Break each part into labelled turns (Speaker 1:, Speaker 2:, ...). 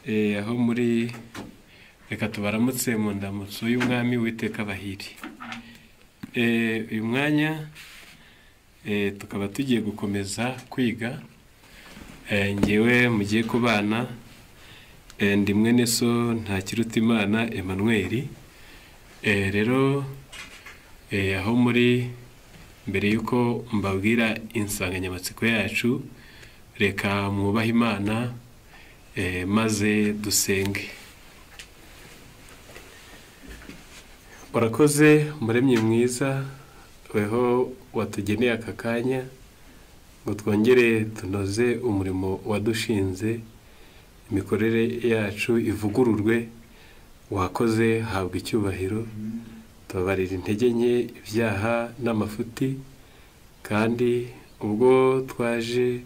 Speaker 1: Aho muri reka tubaramutse mu ndamutso y'umwami Uwiteka abahire. Uyu mwanya tukaba tugiye gukomeza kwiga. Ngewe mugiye kubana ndi mwene so Ntakirutimana Emmanuel. Rero aho muri, mbere yuko mbabwira insanganyamatsiko yacu, reka mwubahe Imana maze dusenge. Urakoze muremyi mwiza, weho watugeneye aka kanya ngo twongere tunoze umurimo wadushinze, imikorere yacu ivugururwe. Wakoze, habwa icyubahiro. Tubabarira intege nke, ibyaha n'amafuti, kandi ubwo twaje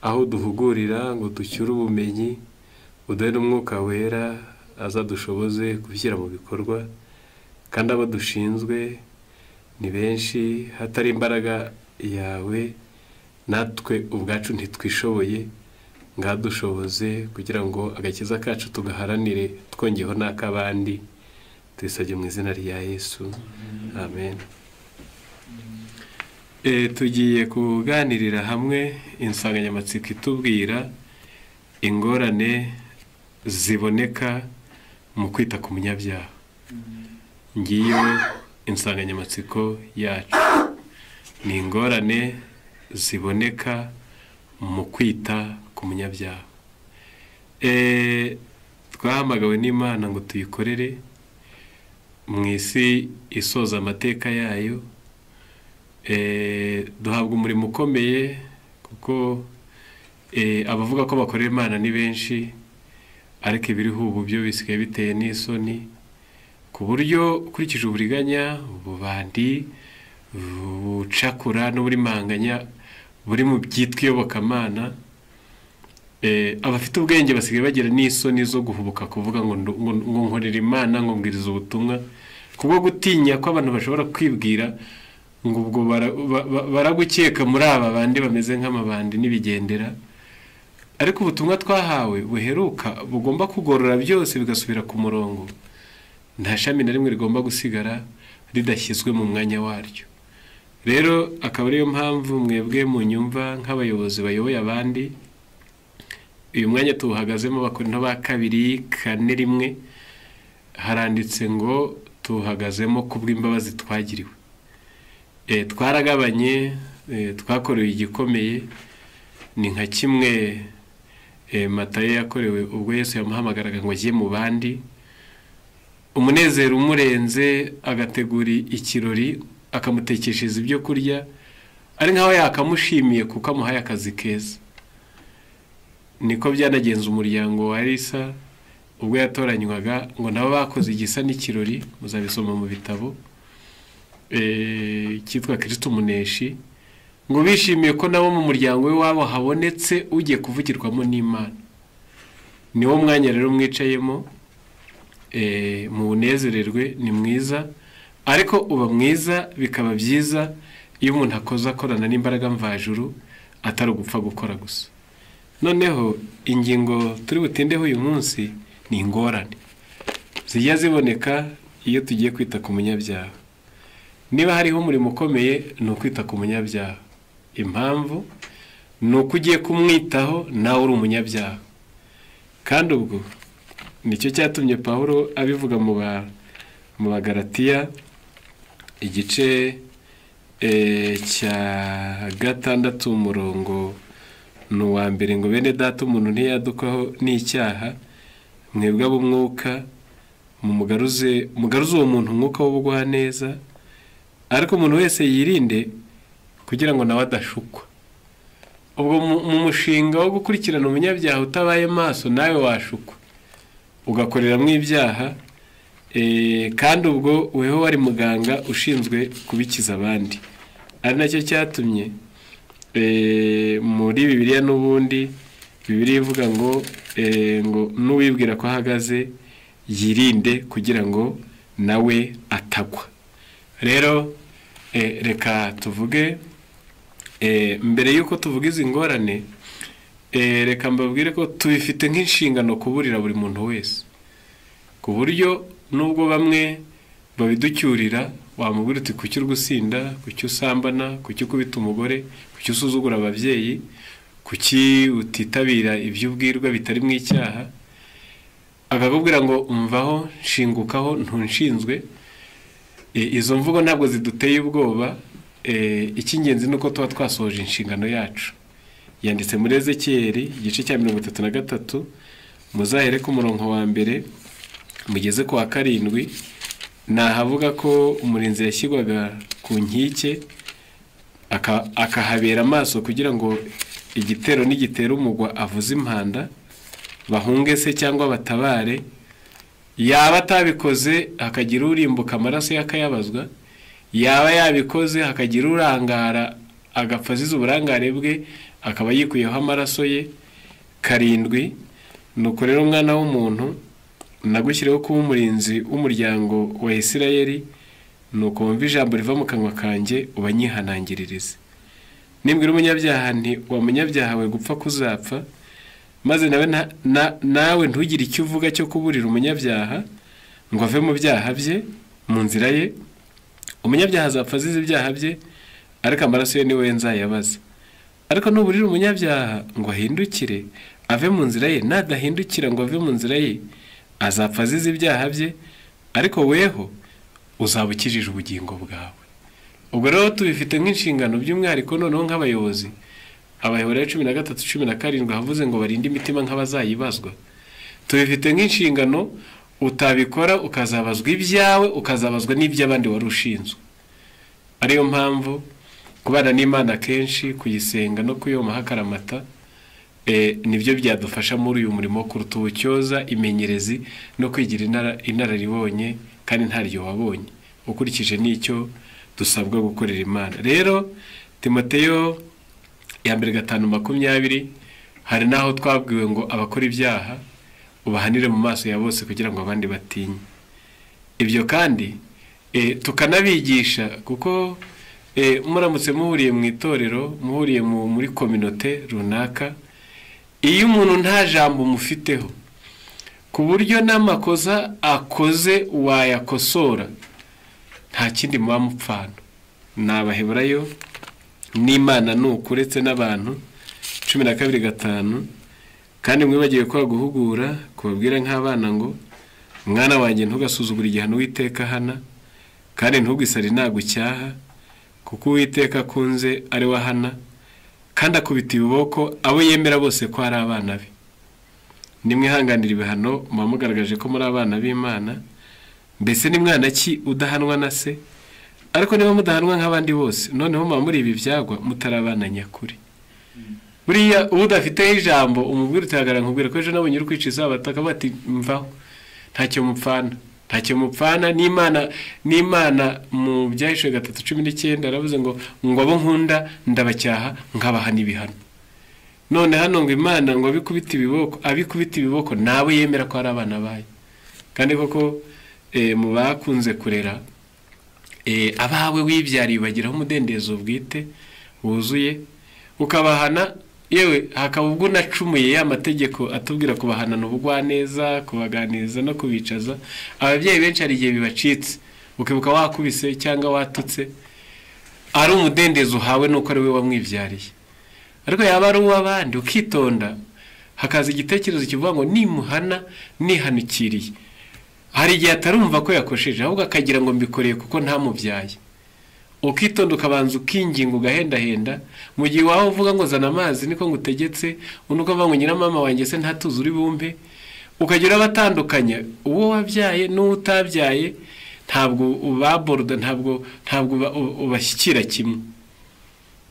Speaker 1: aho duhugurira ngo ducyure ubumenyi, uduhe n'umwuka wera azadushoboze kubishyira mu bikorwa. Kandi abo dushinzwe ni benshi, hatari imbaraga yawe natwe ubwacu ntitwishoboye. Ngadushoboze kugira ngo agakiza kacu tugaharanire twongeho n'akabandi. Tubisabye mu izina rya Yesu, amen. Tugiye kuganirira hamwe insanganyamatsiko itubwira ingorane ziboneka mu kwita ku munyabyaha. Ngiyo insanganyamatsiko yacu, ni ingorane ziboneka mu kwita ku munyabyaha. Twahamagawe n'Imana ngo tuyikorere mu isi isoza amateka yayo. Duhabwa umurimo ukomeye, kuko abavuga ko bakorera Imana ni benshi, ariko ibiriho ubu byo bisigaye biteye n'isoni, ku buryo ukurikije uburiganya, ububandi, ubucakura n'uburimanganya buri mu byitwa iyobokamana. Abafite ubwenge basigaye bagira n'isoni zo guhubuka kuvuga ngo nkorera Imana, ngo mbwiriza ubutumwa, kubwo gutinya ko abantu bashobora kwibwira ngo ubwo baragukeka muri aba bandi bameze nk'amabandi n'ibigendera. Ariko ubutumwa twahawe buheruka bugomba kugorora byose bigasubira ku murongo. Nta shami na rimwe rigomba gusigara ridashyizwe mu mwanya waryo. Rero akaba ariyo mpamvu mwebwe mu nyumva nk'abayobozi bayoboye abandi, uyu mwanya tuwuhagazemo. Abakorinto ba kabiri 4:1 haranditse ngo tuwuhagazemo kubw'imbabazi twagiriwe. Twaragabanye, twakorewe igikomeye. Ni nka kimwe Matayo yakorewe ubwo Yesu yamuhamagaraga ngo ajye mu bandi, umunezero umurenze agategura ikirori, akamutekeshereza ibyo kurya, ari nkaho yakamushimiye kuko amuhaye akazi keza. Niko byanagenze umuryango wa Elisa ubwo yatoranywaga ngo nabo bakoze igisa n'ikirori, muzabisoma mu bitabo, cyitwa Kristo Umuneshi, ngo bishimiye ko nabo mu muryango we wabo habonetse ugiye kuvugirwamo n'Imana. Niwo mwanya rero mwicayemo, mu bunezererwe, ni mwiza, ariko uba mwiza bikaba byiza iyo umuntu akoze akorana n'imbaraga mvajuru, atari ugupfa gukora gusa. Noneho ingingo turi butindeho uyu munsi ni ingorane zijya ziboneka iyo tugiye kwita ku munyabyaha. Niba hariho umurimo ukomeye, ni ukwita ku munyabyaha. Impamvu ni uko ugiye kumwitaho nawe uri umunyabyaha. Kandi ubwo nicyo cyatumye Pawulo abivuga mu Bagalatiya igice cya 6 umurongo ni uwa mbere, ngo bene data, umuntu ntiyadukwaho n'icyaha, mwebwe ab'umwuka mumugaruze, mugaruze uwo muntu umwuka w'ubugwaneza, ariko umuntu wese yirinde kugira ngo nawe adashukwa. Ubwo mu mushinga wo gukurikirana umunyabyaha utabaye maso, nawe washukwa ugakoreramo ibyaha. Kandi ubwo weho wari muganga ushinzwe kubikiza abandi. Ari nacyo cyatumye muri Bibiliya n'ubundi Bibiliya ivuga ngo ngo n'uwibwira ko ahagaze yirinde kugira ngo nawe atagwa. Rero reka tuvuge, mbere y'uko tuvuga izi ngorane, Reka mbabwire ko tubifite nk'inshingano kuburira buri muntu wese, ku buryo nubwo bamwe babiducyurira, wamubwira uti kuki uri gusinda, kuki usambana, kuki ukubita umugore, kuki usuzugura ababyeyi, kuki utitabira ibyo ubwirwa bitari mu icyaha, akakubwira ngo umvaho, nshingukaho, ntunshinzwe. Izo mvugo ntabwo ziduteye ubwoba. Icy'ingenzi ni uko tuba twasohoje inshingano yacu. Yanditse muri Ezekiyeli igice cya 33, muzahere ku murongo wa 1 mugeze ku wa 7, nahavuga ko umurinzi yashyirwaga ku nkike akahabera amaso kugira ngo igitero nigitera umugwa avuze impanda, bahunge se cyangwa batabare. Yaba atabikoze hakagira urimbuka amaraso yakayabazwa, yaba yabikoze hakagira urangara agapfa azize uburangare bwe akaba yikuyeho amaraso ye. 7, nuko rero mwana w'umuntu, nagushyiriyeho kuba umurinzi w'umuryango wa Isirayeli, nuko wumva ijambo riva mu kanwa kanjye ubanyihanangiririze. Nimbwira umunyabyaha nti wa munyabyaha we gupfa kuzapfa, maze nawe ntugire icyo uvuga cyo kuburira umunyabyaha ngo ave mu byaha bye, mu nzira ye, umunyabyaha azapfa azize ibyaha bye, ariko amaraso ye niwe nzayabaza. Ariko nuburira umunyabyaha ngo ahindukire ave mu nzira ye, nadahindukira ngo ave mu nzira ye, azapfa azize ibyaha bye, ariko weho uzaba ukijije ubugingo bwawe. Ubwo rero tubifite nk'inshingano, by'umwihariko noneho nk'abayobozi. Abaheburayo 13:17 havuze ngo barinde imitima nk'abazayibazwa. Tubifite nk'inshingano, utabikora ukazabazwa ibyawe, ukazabazwa n'iby'abandi wari ushinzwe. Ariyo mpamvu kubana n'Imana kenshi, kuyisenga no kuyomaho akaramata, nibyo byadufasha muri uyu murimo kuruta ubucyoza, imenyerezi no kwigira inararibonye kandi ntaryo wabonye, ukurikije n'icyo dusabwa gukorera Imana. Rero Timoteyo ya mbere 5:20, hari naho twabwiwe ngo abakora ibyaha ubahanire mu maso ya bose kugira ngo abandi batinye. Ibyo kandi tukanabigisha, kuko muramutse muhuriye mu itorero, muhuriye muri kominote runaka, iyo umuntu nta jambo mufiteho ku buryo n'amakosa akoze wayakosora, nta kindi muba mupfana. Ni Abaheburayo n'Imana nuko uretse n'abantu 12:5, kandi mwibagiwe ko guhugura kubabwira nk'abana ngo mwana wanjye ntugasuzugure igihano Uwiteka ahana, kandi ntugwisare nagucyaha, kuko Uwiteka akunze ari we ahana, kandi akubita ibiboko abo yemera bose ko ari abana be. Nimwihanganira ibihano muba mugaragaje ko muri abana b'Imana. Mbese ni mwana ki udahanwa na se? Ariko niba mudahanwa nk'abandi bose, noneho muba muri ibi byagwa mutari abana nyakuri. Buriya udafiteho ijambo umubwira utagara nkubwira ko ejo nabonye uri kwica isabato, akavuga ati mvaho, ntacyo mupfana, ntacyo mupfana n'Imana. N'Imana mu Byahishuwe 3:19 aravuze ngo abo nkunda ndabacyaha nkabahana ibihano. None hano ngo Imana ngo abikubita ibiboko, abikubita ibiboko nawe yemera ko ari abana bayo. Kandi koko mu bakunze kurera abawe wibyariye bagiraho umudendezo bwite wuzuye, ukabahana, yewe hakaba ubwo unacumuye ya mategeko atubwira kubahanana ubugwaneza, kubaganiriza no kubicaza. Ababyeyi benshi hari igihe bibacitse, ukibuka wakubise cyangwa watutse, ari umudendezo uhawe nuko ari we wamwibyariye. Ariko yaba ari uw'abandi ukitonda, hakaza igitekerezo kivuga ngo nimuhana nihanukiriye. Hari igihe atarumva ko yakosheje, ahubwo akagira ngo mbikoreye kuko ntamubyaye. Ukitonda ukabanza ukinginga ugahendahenda, mu gihe wawe uvuga ngo zana amazi niko ngutegetse, undi ukavuga ngo nyiramama wanjye se ntatuzi uri bumpe, ukagira abatandukanya uwo wabyaye n'uwo utabyaye, ntabwo ubaboruda, ntabwo ubashyikira kimwe,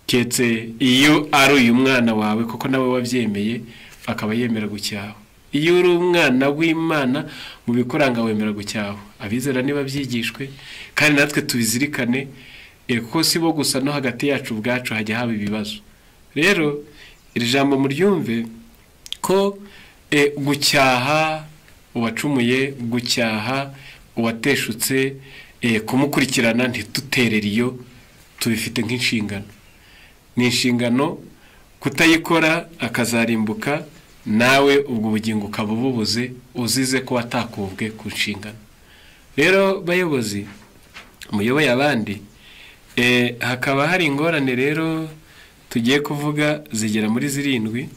Speaker 1: keretse iyo ari uyu mwana wawe kuko nawe wabyemeye akaba yemera gucyaha. Iyo uri umwana w'Imana mu bikuranga wemera gucyaha. Abizera niba byigishwe kandi natwe tubizirikane, kuko si bo gusa, no hagati yacu ubwacu hajya haba ibibazo. Rero iri jambo muryumve ko gucyaha uwacumuye, gucyaha uwateshutse, kumukurikirana ntituterere iyo, tubifite nk'inshingano. Ni inshingano Kutayikora akazarimbuka, nawe ubwo bugingo ukaba ububuze uzize ko watakubwe ku nshingano. Rero bayobozi muyoboye abandi, hakaba hari ingorane rero tugiye kuvuga zigera muri 7,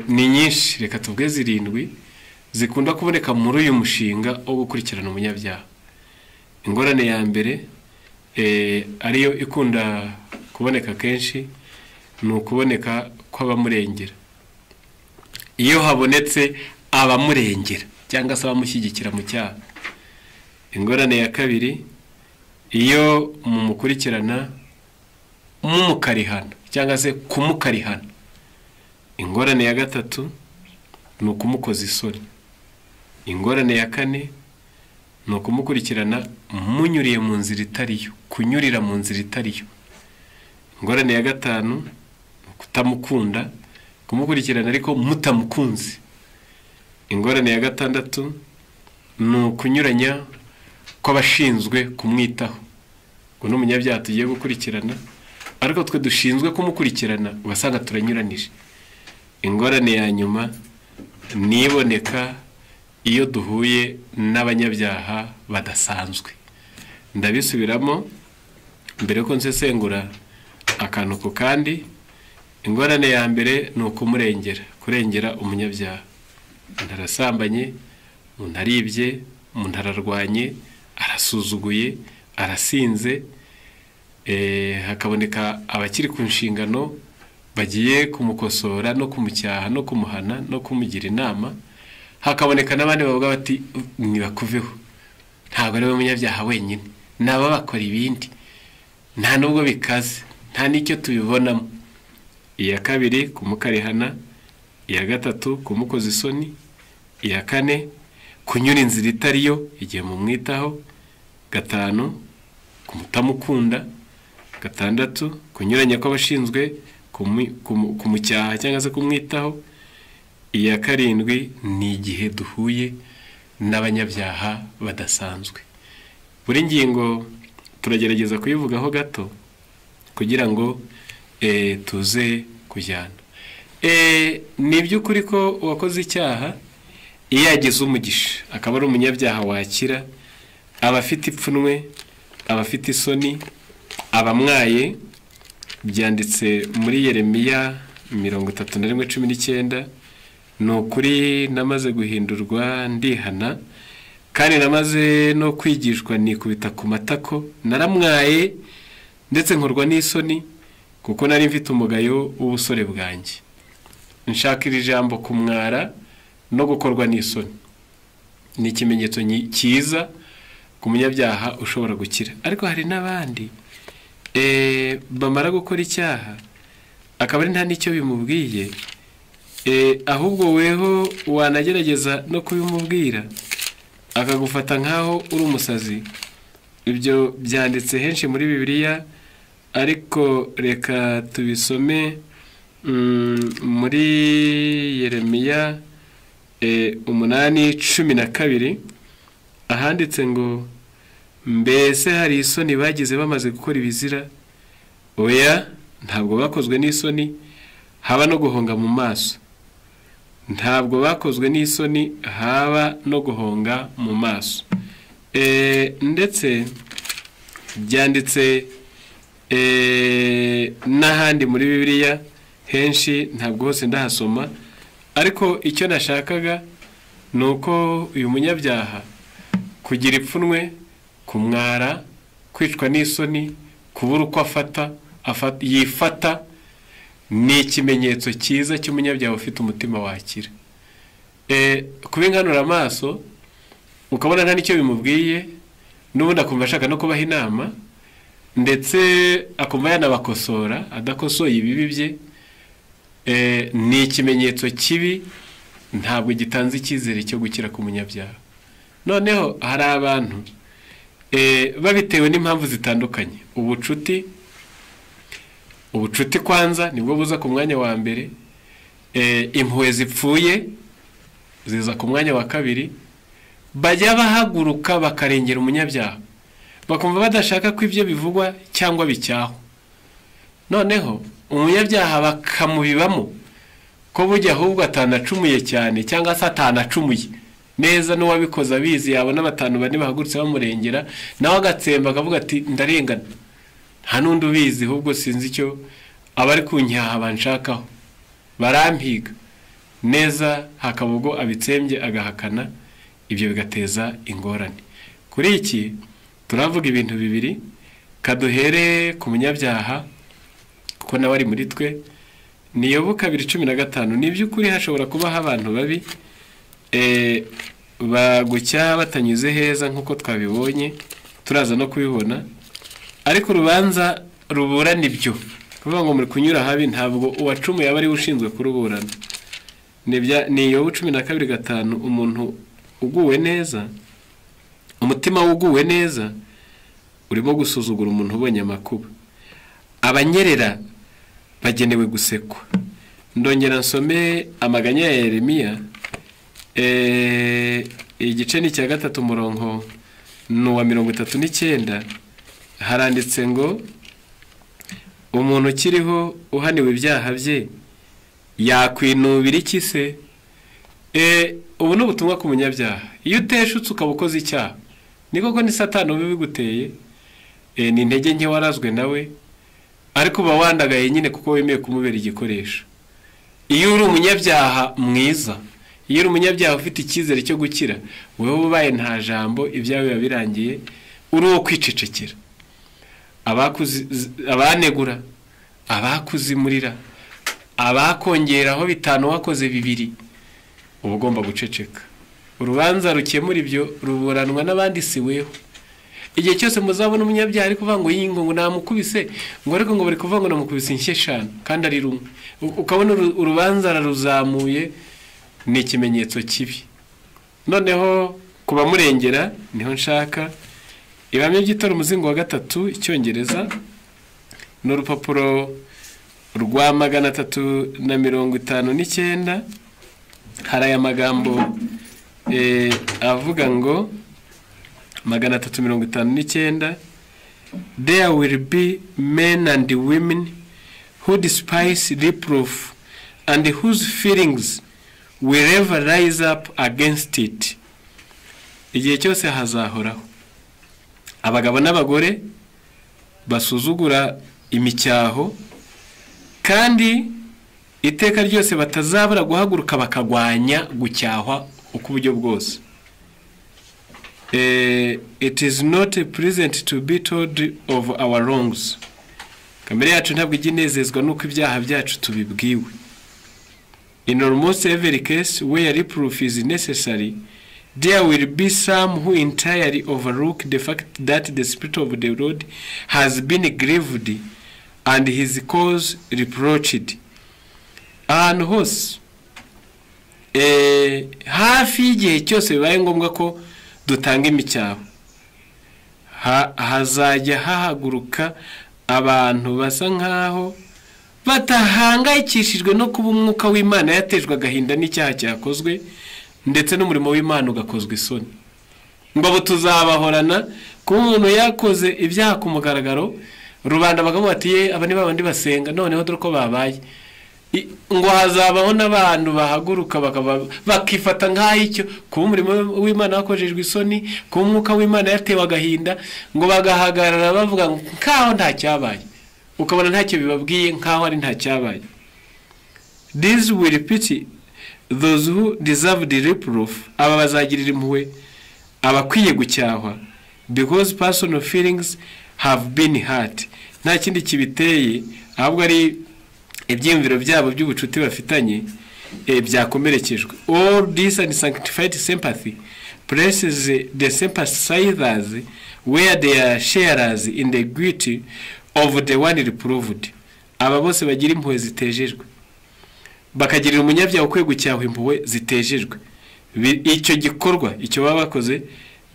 Speaker 1: ni nyinshi, reka tuvuge 7 zikunda kuboneka muri uyu mushinga wo gukurikirana umunyabyaha. Ingorane ya mbere ariyo ikunda kuboneka kenshi ni ukuboneka kw'abamurengera. Iyo habonetse abamurengera cyangwa se abamushyigikira mu cyaha. Ingorane ya kabiri, iyo mumukurikirana mumukarihana cyangwa se kumukarihana. Ingorane ya gatatu ni ukumukoza isoni. Ingorane ya kane ni ukumukurikirana munyuriye mu nzira itariyo, kunyurira mu nzira itariyo. Ingorane ya gatanu ni ukutamukunda, kumukurikirana ariko mutamukunze. Ingorane ya gatandatu ni ukunyuranya kw'abashinzwe kumwitaho. Ngo n'umunyabyaha tugiye gukurikirana, ariko twe dushinzwe kumukurikirana ugasanga turanyuranije. Ingorane ya nyuma niboneka iyo duhuye n'abanyabyaha badasanzwe. Ndabisubiramo mbere ko nsesengura akantu ku kandi. Ingorane ya mbere ni ukumurengera, kurengera umunyabyaha. Umuntu arasambanye, umuntu aribye, umuntu ararwanye, arasuzuguye, arasinze, hakaboneka abakiri ku nshingano bagiye kumukosora no kumucyaha no kumuhana no kumugira inama, hakaboneka n'abandi bavuga bati nibakuveho, ntabwo ari we munyabyaha wenyine, nabo bakora ibindi, nta nubwo bikaze, nta n'icyo tubibonamo. Iya kabiri kumukarihana, iya gatatu kumukoza isoni, iya kane kunyura inzira itariyo igihe mumwitaho, gatanu kumutamukunda, gatandatu kunyuranya kw'abashinzwe kumucyaha cyangwa se kumwitaho, iya karindwi ni igihe duhuye n'abanyabyaha badasanzwe. Buri ngingo turagerageza kuyivugaho gato kugira ngo tuze kujyana. Ni iby'ukuri ko uwakoze icyaha iyo yagize umugisha akaba ari umunyabyaha wakira, aba afite ipfunwe, aba afite isoni, abamwaye. Byanditse muri Yeremiya 31:19, ni ukuri namaze guhindurwa ndihana, kandi namaze no kwigishwa nikubita ku matako, naramwaye ndetse nkorwa n'isoni kuko nari mfite umugayo w'ubusore bwanjye. Nshakira ijambo kumwara no gukorwa n'isoni ni ikimenyetso cyiza ku munyabyaha ushobora gukira. Ariko hari n'abandi bamara gukora icyaha akaba ari nta n'icyo bimubwiye, ahubwo weho wanagerageza no kubimubwira akagufata nkaho uri umusazi. Ibyo byanditse henshi muri Bibiliya, ariko reka tubisome muri Yeremiya 8:12, ahanditse ngo mbese hari isoni bagize bamaze gukora ibizira? Oya, ntabwo bakozwe n'isoni, haba no guhonga mu maso. Ntabwo bakozwe n'isoni, haba no guhonga mu maso. Ndetse byanditse n'ahandi muri Bibiliya henshi, ntabwo hose ndahasoma, ariko icyo nashakaga ni uko uyu munyabyaha kugira ipfunwe, kumwara, kwicwa n'isoni, kubura uko afata yifata, ni ikimenyetso cyiza cy'umunyabyaha ufite umutima wakira. Kuba inkanura amaso ukabona nta n'icyo bimubwiye, n'ubundi akumva ashaka no kubaha inama, ndetse akumva yanabakosora adakosoye ibibi bye, ni ikimenyetso kibi, ntabwo gitanze icyizere cyo gukira ku munyabyaha. Noneho hari abantu babitewe n'impamvu zitandukanye, ubucuti kwanza nibwo buza ku mwanya wa mbere, impuhwe zipfuye ziza ku mwanya wa kabiri, bajya bahaguruka bakarengera umunyabyaha, bakumva badashaka ko ibyo bivugwa cyangwa bicyahwa. Noneho Umunyabyaha bakamubibamo ko burya ahubwo atanacumuye cyane, cyangwa se atanacumuye neza, n'uwabikoze abizi, yabona batanu bane bahagurutse bamurengera, nawe agatsemba akavuga ati: "Ndarengana, nta n'undi ubizi, ahubwo sinzi icyo abari kuncyaha banshakaho, barampiga neza." Hakaba ubwo abitsembye agahakana, ibyo bigateza ingorane. Kuri iki turavuga ibintu bibiri. Kaduhere ku munyabyaha, kuko nawe ari muri twe. Ni Yobu 2:15. Ni iby'ukuri hashobora kubaho abantu babi bagucyaha batanyuze heza, nk'uko twabibonye, turaza no kubibona. Ariko urubanza ruburana ibyo kuvuga ngo muri kunyura habi, ntabwo uwacumuye aba ariwe ushinzwe kuruburana. Ni Yobu 12:5. Umuntu uguwe neza, umutima wuguwe neza urimo gusuzugura umuntu ubonye amakuba. Abanyerera bagenewe gusekwa. Ndongera nsome amaganya ya Yeremiya, igice ni icya gatatu, umurongo ni uwa 39. Haranditse ngo: "Umuntu ukiriho uhaniwe ibyaha bye yakwinubira iki se?" Ubu ni ubutumwa ku munyabyaha. Iyo uteshutse ukaba ukoze icyaha, ni koko ni Satani uba ubiguteye, ni intege nke warazwe nawe, ariko uba wandagaye nyine kuko wemeye kumubera igikoresho. Iyo uri umunyabyaha mwiza, iyo uri umunyabyaha ufite icyizere cyo gukira, wowe ubaye nta jambo, ibyawe biba birangiye, uri uwo kwicecekera. Abanegura, abakuzimurira, abakongeraho bitanu wakoze bibiri, uba ugomba guceceka. Urubanza rukemura ibyo ruburanwa n'abandi, si weho. Igihe cyose muzabona umunyabyaha ari kuvuga ngo yingo ngo namukubise, ngo ariko ngo bari kuvuga ngo namukubise inshyi eshanu kandi ari rumwe, ukabona urubanza araruzamuye, ni ikimenyetso kibi. Noneho ku bamurengera niho nshaka. Ibihame by'itora, umuzingo wa gatatu, Icyongereza, ni urupapuro rwa 359. Hari aya magambo avuga ngo, 359: "There will be men and women who despise reproof and whose feelings will ever rise up against it." Igihe cyose hazahoraho abagabo n'abagore basuzugura imicyaho, kandi iteka ryose batazabura guhaguruka bakagwanya gucyahwa uko uburyo bwose. It is not a pleasant to be told of our wrongs. Kamere yacu ntabwo ijya inezezwa n'uko ibyaha byacu tubibwiwe. In almost every case where reproof is necessary, there will be some who entirely overlook the fact that the Spirit of the Lord has been grieved and his cause reproached. Ahantu hose, hafi y'igihe cyose bibaye ngombwa ko dutanga imicyaho, hazajya hahaguruka abantu basa nkaho batahangayikishijwe no kuba Umwuka w'Imana yatejwe agahinda n'icyaha cyakozwe, ndetse n'umurimo w'Imana ugakozwa isoni. Ngo abo tuzabahorana. Kuba umuntu yakoze ibyaha ku mugaragaro, rubanda bakavuga bati: "Ye, aba ni babandi basenga, noneho dore ko babaye." Ngo hazabaho n'abantu bahaguruka bakifata nk'aho icyo kuba umurimo w'Imana wakoreshejwe isoni, kuba Umwuka w'Imana yatewe agahinda, ngo bagahagarara bavuga ngo nk'aho nta cyabaye, ukabona ntacyo bibabwiye, nk'aho ari nta cyabaye. These will pity those who deserve the reproof. Aba bazagirira impuhwe abakwiye gucyahwa, because personal feelings have been hurt. Nta kindi kibiteye, ahubwo ari ibyiyumviro byabo by'ubucuti bafitanye byakomerekejwe. All this unsanctified sympathy places the sympathizers where they are sharers in the guilt of the one reproved. Aba bose bagira impuhwe zitejejwe, bakagirira umunyabyaha ukwiye gucyahwa impuhwe zitejejwe, icyo gikorwa, icyo baba bakoze,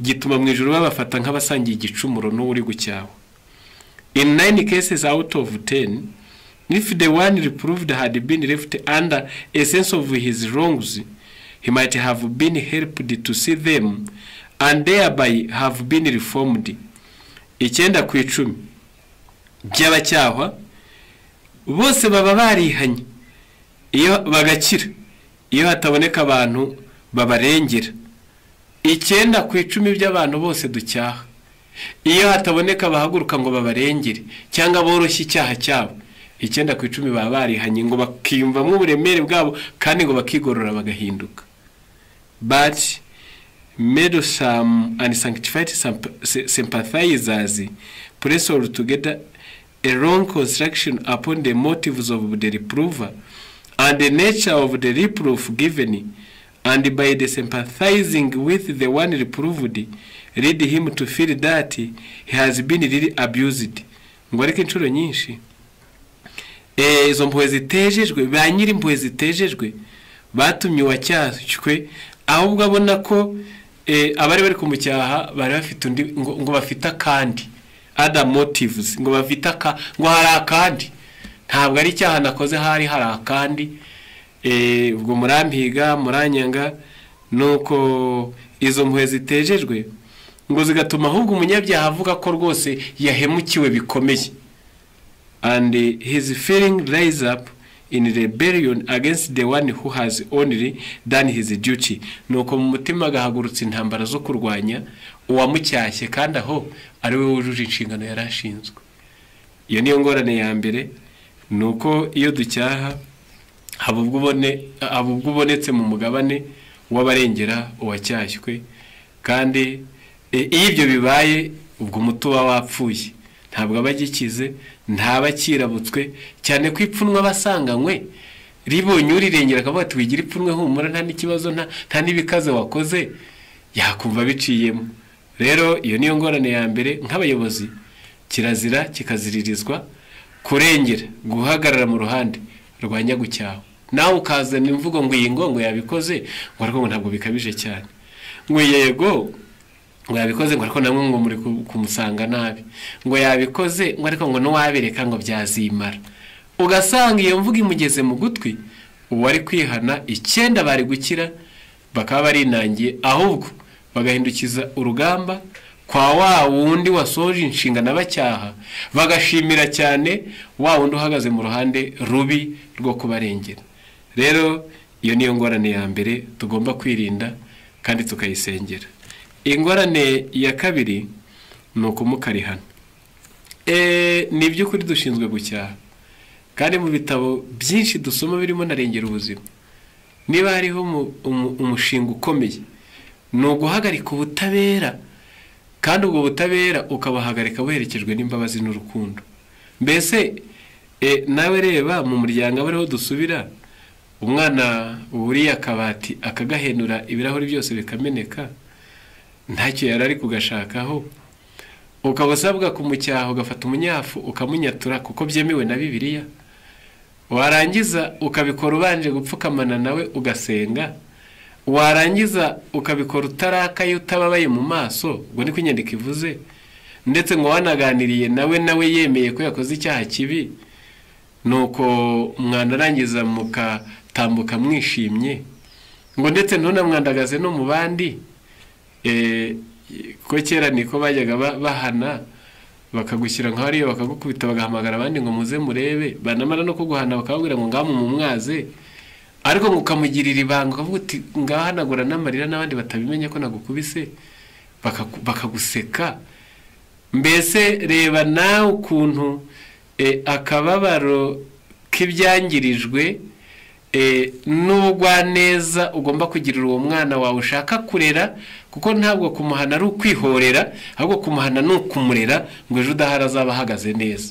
Speaker 1: gituma mu ijuru babafata nk'abasangiye igicumuro n'uwo uri gucyahwa. In nine cases out of 10, if the one reproved had been left under a sense of his wrongs, he might have been helped to see them and thereby have been reformed. 9 ku 10 by'abacyahwa Bose baba barihanye iyo bagakira, iyo hataboneka abantu babarengera. 9 ku 10 by'abantu bose ducyaha, iyo hataboneka bahaguruka ngo babarengere cyangwa boroshye icyaha cyabo, 9 ku 10 baba barihanye ngo bakiyumvamo uburemere bwabo kandi ngo bakigorora bagahinduka. But meddlesome and sanctified sympathizers press all together a wrong construction upon the motives of the reprover and the nature of the reproof given, and by the sympathizing with the one reproved, lead him to feel that he has been really abused. Ngo ariko inshuro nyinshi izo mpuhwe zitejejwe, ba nyiri impuhwe zitejejwe batumye uwacyashywe ahubwo abona ko abari bari kumucyaha bari bafite undi, ngo bafite akandi, other motives, ngo bafite aka, ngo hari akandi, ntabwo ari icyaha nakoze, hari akandi, ubwo murampiga muranyanga. Nuko izo mpuhwe zitejejwe ngo zigatuma ahubwo umunyabyaha avuga ko rwose yahemukiwe bikomeye. And his feeling rise up in rebellion against the one who has only done his duty. Nuko mu mutima agahagurutsa intambara zo kurwanya uwamucyashye, kandi aho ari we wujuje inshingano yari ashinzwe. Iyo niyo ngorane ya mbere, nuko iyo ducyaha haba ubwo ubonetse mu mugabane w'abarengera uwacyashywe, kandi iyo ibyo bibaye ubwo umuti uba wapfuye, ntabwo aba agikize, ntaba akirabutswe, cyane ko ipfunwe abasanganywe ribonye urirengera akavuga ati wigira ipfunwe, humura, nta n'ikibazo, nta n'ibikaze wakoze, yakumva biciyemo. Rero iyo niyo ngorane ya mbere. Nk'abayobozi kirazira kikaziririzwa kurengera, guhagarara mu ruhande rwa nyagucyaha, nawe ukazana imvugo ngo iyi ngo yabikoze, ngo ariko ngo ntabwo bikabije cyane, ngo yego ngo yabikoze, ngo ariko namwe ngo muri kumusanga nabi, ngo yabikoze, ngo ariko ngo n'uwabireka ngo byazimara. Ugasanga iyo mvugo imugeze mu gutwi, uwari kwihana 9 bari gukira bakaba barinangiye, ahubwo bagahindukiza urugamba kwa wa wundi wasoje inshingano abacyaha, bagashimira cyane wa wundi uhagaze mu ruhande rubi rwo kubarengera. Rero iyo niyo ngorane ya mbere tugomba kwirinda kandi tukayisengera. Ingorane ya kabiri ni ukumukarihana. Ni iby'ukuri dushinzwe gucyaha, kandi mu bitabo byinshi dusoma birimo na Rengera Ubuzima, niba hariho umushinga ukomeye ni uguhagarika ubutabera, kandi ubwo butabera ukabahagarika buherekejwe n'imbabazi n'urukundo. Mbese nawe reba mu muryango aba ariho dusubira, umwana wuriye akabati akagahenura ibirahuri byose bikameneka, ntacyo yari ari kugashakaho, ukaba usabwa kumucyaha ugafata umunyafu ukamunyatura kuko byemewe na Bibiliya, warangiza ukabikora ubanje gupfukamana nawe ugasenga, warangiza ukabikora utarakaye utababaye mu maso, ubwo niko inyandiko ivuze, ndetse ngo wanaganiriye nawe yemeye ko yakoze icyaha kibi, nuko mwanarangiza mukatambuka mwishimye, ngo ndetse ntunamwandagaze no mu bandi. Ko kera niko bajyaga bahana, bakagushyira nka hariya bakagukubita, bagahamagara abandi ngo muze murebe, banamara no kuguhana bakababwira ngo ngamu mumwaze, ariko ngo ukamugirira ibanga ukavuga uti ngahanagura n'amarira n'abandi batabimenya ko nagukubise, bakaguseka. Mbese reba nawe ukuntu akababaro k'ibyangirijwe n'ubugwaneza ugomba kugirira uwo mwana wawe ushaka kurera, kuko ntabwo kumuhana ari ukwihorera, ahubwo kumuhana ni ukumurera ngo ejo udahari azaba ahagaze neza.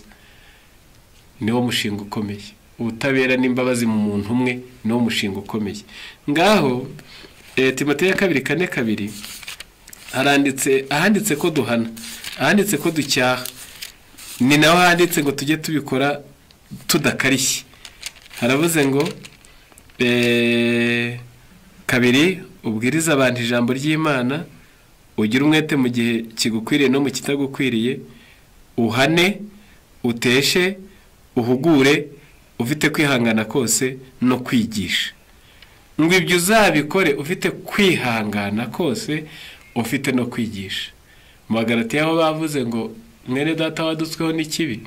Speaker 1: Niwo mushinga ukomeye. Ubutabera n'imbabazi mu muntu umwe niwo mushinga ukomeye. Ngaho Timoteyo 2:4-2 haranditse, ahanditse ko duhana, ahanditse ko ducyaha, ni naho handitse ngo tujye tubikora tudakarishye. Haravuze ngo 2 ubwiriza abantu ijambo ry'Imana, ugire umwete mu gihe kigukwiriye no mu kitagukwiriye, uhane, uteshe, uhugure, ufite kwihangana kose no kwigisha. Ngo ibyo uzabikore ufite kwihangana kose, ufite no kwigisha. Mu Bagalatiya aho bavuze ngo mwene data wadutsweho n'ikibi,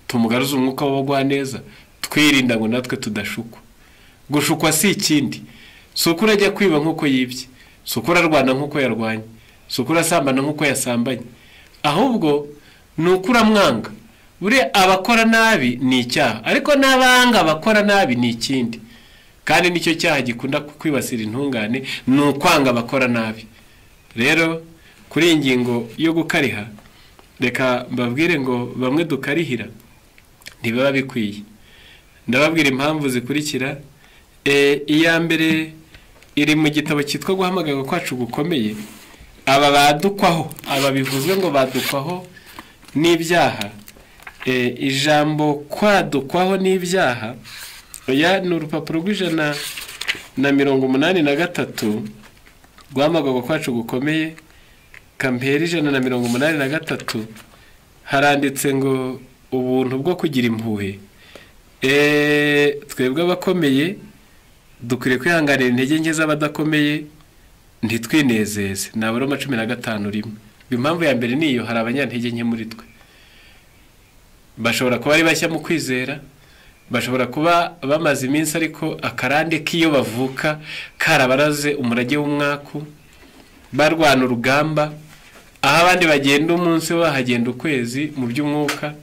Speaker 1: Tumugaruze umwuka w'ubugwaneza, twirinda ngo natwe tudashukwa. Gushukwa si ikindi, si uko urajya kwiba nk'uko yibye, si uko urarwana nk'uko yarwanye, si uko urasambana nk'uko yasambanye, ahubwo ni uko uramwanga. Buriya abakora nabi ni icyaha, ariko n'abanga abakora nabi ni ikindi, kandi nicyo cyaha gikunda kwibasira intungane, ni ukwanga abakora nabi. Rero kuri iyi ngingo yo gukariha, reka mbabwire ngo bamwe dukarihira ntibiba bikwiye. Ndababwira impamvu zikurikira. Iya mbere iri mu gitabo cyitwa Guhamagarwa Kwacu Gukomeye. Aba badukwaho, aba bivuzwe ngo badukwaho n'ibyaha, ijambo kwadukwaho n'ibyaha, oya, ni urupapuro rw'183 Guhamagarwa Kwacu Gukomeye, kampera 183, haranditse ngo ubuntu bwo kugira impuhwe. Twebwe abakomeye dukwiriye kwihanganira intege nke z'abadakomeye, ntitwinezeze. Ni Abaroma 15:1. Impamvu ya mbere niyo, hari abanyantege nke muri twe, bashobora kuba ari bashya mu kwizera, bashobora kuba bamaze iminsi, ariko akarande k'iyo bavuka karabaraze umurage w'umwaku, barwana urugamba aho abandi bagenda umunsi bo bahagenda ukwezi mu by'umwuka.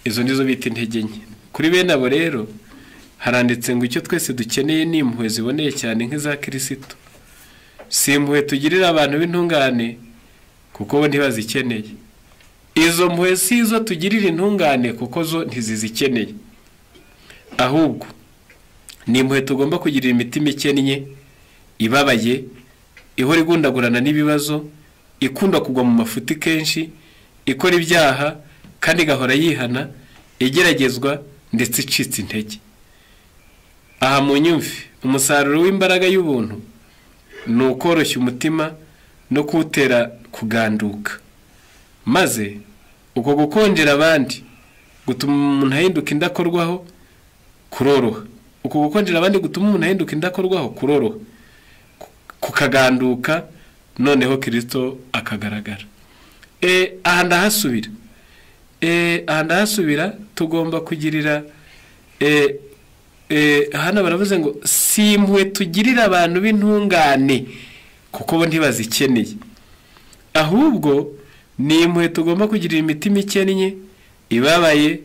Speaker 1: Izo nizo bita intege nke. Kuri bene abo rero haranditse ngo icyo twese dukeneye ni impuhwe ziboneye cyane nk'iza Kirisito. Si impuhwe tugirira abantu b'intungane, kuko bo ntibazikeneye. Izo mpuhwe si izo tugirira intungane, kuko zo ntizizikeneye, ahubwo ni impuhwe tugomba kugirira imitima ikennye, ibabaye, ihora igundagurana n'ibibazo, ikunda kugwa mu mafuti kenshi, ikora ibyaha kandi igahora yihana, igeragezwa ndetse icitse intege. Aha mu nyumve, umusaruro w'imbaraga y'ubuntu ni ukoroshya umutima no kuwutera kuganduka, maze uko gukonjera abandi gutuma umuntu ahinduka indakorwaho kuroroha. Uko gukonjera abandi gutuma umuntu ahinduka indakorwaho kuroroha, kukaganduka, noneho Kirisito akagaragara. Aha ndahasubira, aha ndahasubira. Tugomba kugirira, hano baravuze ngo si impuhwe tugirira abantu b'intungane, kuko bo ntibazikeneye, ahubwo ni impuhwe tugomba kugirira imitima ikennye, ibabaye,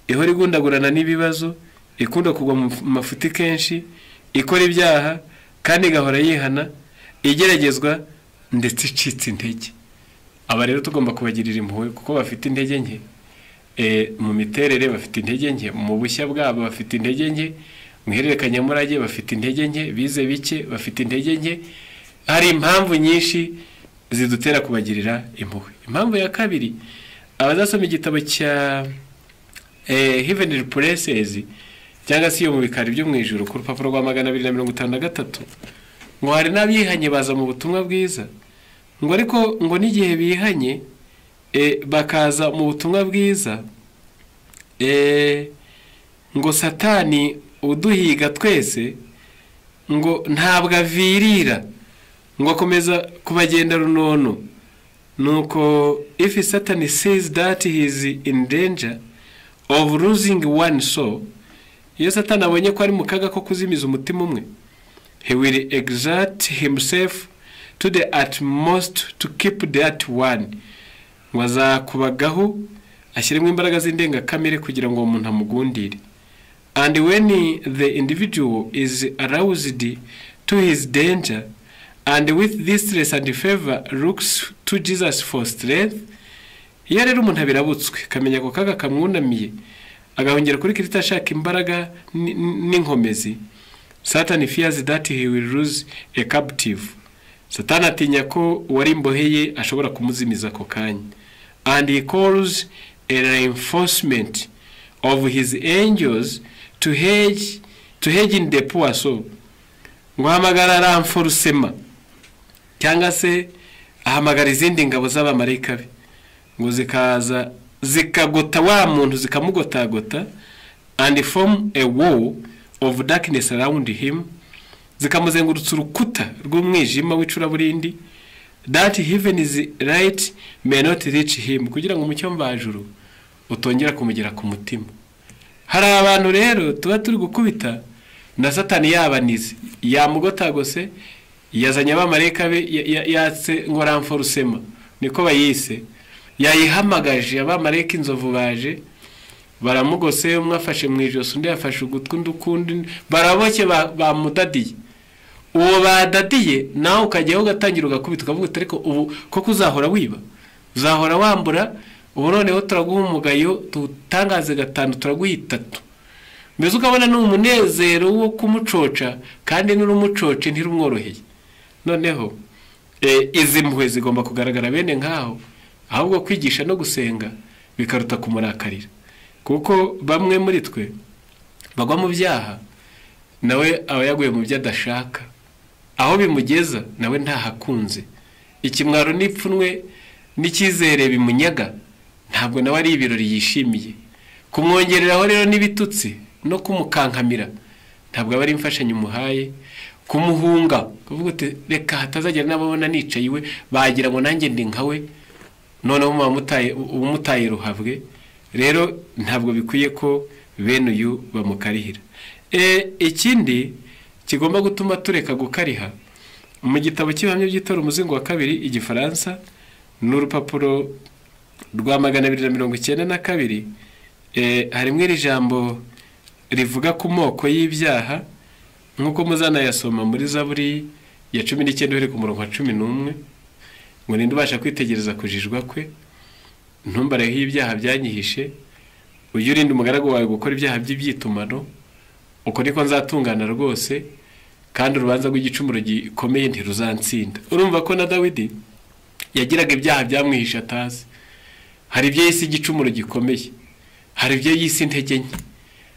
Speaker 1: ihora igundagurana n'ibibazo, ikunda kugwa mu mafuti kenshi, ikora ibyaha kandi igahora yihana, igeragezwa ndetse icitse intege. Aba rero tugomba kubagirira impuhwe kuko bafite intege nke mu miterere, bafite intege nke mu bushya bwabo, bafite intege nke mu ihererekanyamurage, bafite intege nke bize bike, bafite intege nke. Hari impamvu nyinshi zidutera kubagirira impuhwe. Impamvu ya kabiri, abazasoma igitabo cya Heavenly Places, cyangwa se iyo mu bikari byo mu ijuru, ku rupapuro rwa 253, ngo hari n'abihanye baza mu butumwa bwiza, ngo ariko ngo n'igihe bihanye bakaza mu butumwa bwiza, ngo Satani uduhiga twese ngo ntabwo avirira, ngo akomeza kubagenda runono. Nuko if Satan sees that he is in danger of losing one soul, iyo Satani abonye ko ari mu kaga ko kuzimiza umutima umwe, he will exert himself to the utmost to keep that one, ngo azakubagaho ashyiremo imbaraga z'indengakamere kugira ngo uwo muntu amugundire. And when the individual is aroused to his danger and with distress and fervor looks to Jesus for strength, iyo rero umuntu abirabutswe akamenya ako kaga kamwunamiye, agahongera kuri Kristo ashaka imbaraga n'inkomezi, Satan fears that he will lose a captive, Satani atinya ko uwari imbohe ye ashobora kumuzimiza ako kanya, and he calls a reinforcement of his angels to hedge in the poor soul, ngo ahamagara renforcement, cyangwa se ahamagara izindi ngabo z'abamarayika be, ngo zikaza zikagota wa muntu, zikamugotagota, and form a wall of darkness around him, zikamuzengurutsa urukuta rw'umwijima w'icuraburindi, that heaven's light may not reach him, kugira ngo umucyo mvajuru utongera kumugera ku mutima. Hari abantu rero tuba turi gukubita na Satani yabanize, yamugotagose, yazanye abamarayika be, yatse ngo ramforusema niko bayise, yayihamagaje abamarayika inzovu baje baramugose, umwe afashe mu ijosi, undi yafashe ugutwi, undi ukundi, baraboshye bamudadiye. Uwo badadiye nawe ukajyaho ugatangira ugakubita, ukavuga uti ariko ubu koko uzahora wiba, uzahora wambura, ubu noneho turaguha umugayo tutangaze 5 turaguha 3. Mbese ukabona ni umunezero wo kumucoca, kandi n'urumucoce ntirumworoheye. Noneho izi mpuhwe zigomba kugaragara bene nkaho, ahubwo kwigisha no gusenga bikaruta kumurakarira, kuko bamwe muri twe bagwa mu byaha nawe aba yaguye mu byo adashaka, aho bimugeza nawe ntahakunze. Ikimwaro n'ipfunwe n'icyizere bimunyaga ntabwo nawe ari ibirori yishimiye. Kumwongereraho rero n'ibitutsi no kumukankamira ntabwo aba ari imfashanyo umuhaye. Kumuhunga kuvuga uti reka hatazagera n'ababona nicaye iwe bagira ngo nanjye ndi nkawe, noneho umutaye ruhabwe. Rero ntabwo bikwiye ko bene uyu bamukarihira. Ikindi kigomba gutuma tureka gukariha, mu gitabo cy'ibihamya by'itora umuzingo wa 2 igifaransa n'urupapuro rwa 292, harimo iri jambo rivuga ku moko y'ibyaha nk'uko muzanayasoma muri Zaburi ya 19 uhereye ku murongo wa 11, ngo ninde ubasha kwitegereza kujijwa kwe, ntumbareho ibyaha byanyihishe, ujye urinda umugaragu wawe gukora ibyaha by'ibyitumano, uko niko nzatungana rwose, kandi urubanza rw'igicumuro gikomeye ntiruzantsinda. Urumva ko na Dawidi yagiraga ibyaha byamwihishe atazi. Hari ibyo yise igicumuro gikomeye, hari ibyo yise intege nke,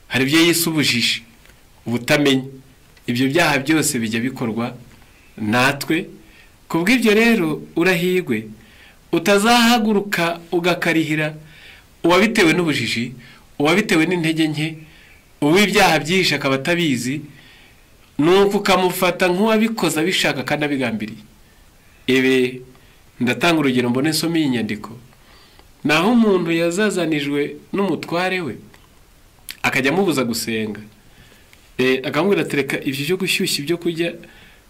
Speaker 1: hari ibyo yise ubujiji, ubutamenya. Ibyo byaha byose bijya bikorwa natwe. Kubw'ibyo rero urahirwe utazahaguruka ugakarihira uwabitewe n'ubujiji, uwabitewe n'intege nke, uw'ibyaha byihishe akaba atabizi, nuko ukamufata nk'uwabikoze abishaka kandi abigambiriye. Ibi ndatanga urugero mbone nsome iyi nyandiko. Naho umuntu yazazanijwe n'umutware we akajya amubuza gusenga, akamubwira ati reka ibyo byo gushyushya ibyo kurya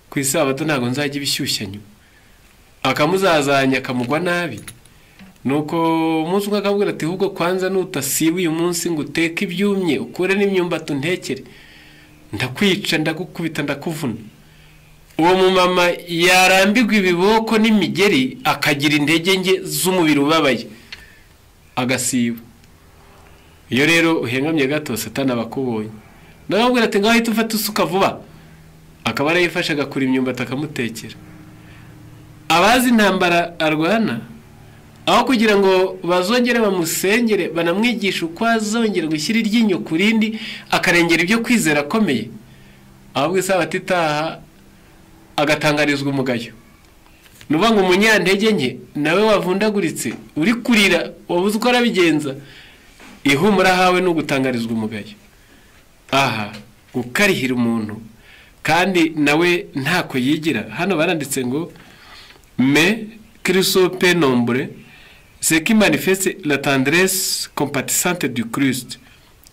Speaker 1: ku isabato ntabwo nzajya ibishyushya nyuma, akamuzazanya akamugwa nabi. Nuko umunsi umwe akamubwira ati ahubwo kwanza nutasiba uyu munsi ngo uteke ibyumye ukure n'imyumbati untekere, ndakwica, ndagukubita, ndakuvuna. Uwo mumama yarambirwa ibiboko n'imigeri akagira intege nke z'umubiri ubabaye agasiba. Iyo rero uhengamye gato Satani aba akubonye, nawe ati ngaho ahita ufata isuka vuba, akaba arayifasha agakura imyumbati akamutekera. Abazi intambara arwana, aho kugira ngo bazongere bamusengere banamwigisha uko azongera gushyira iryinyo ku rindi akarengera ibyo kwizera akomeye, ahubwo isabato itaha agatangarizwa umugayo. Nuvuga ngo umunyantege nke nawe wavundaguritse uri kurira wabuze uko arabigenza, ihumura hawe no gutangarizwa umugayo. Aha gukarihira umuntu kandi nawe ntako yigira. Hano baranditse ngo mais Christ peu nombre ce qui manifeste la tendresse compatissante du Christ.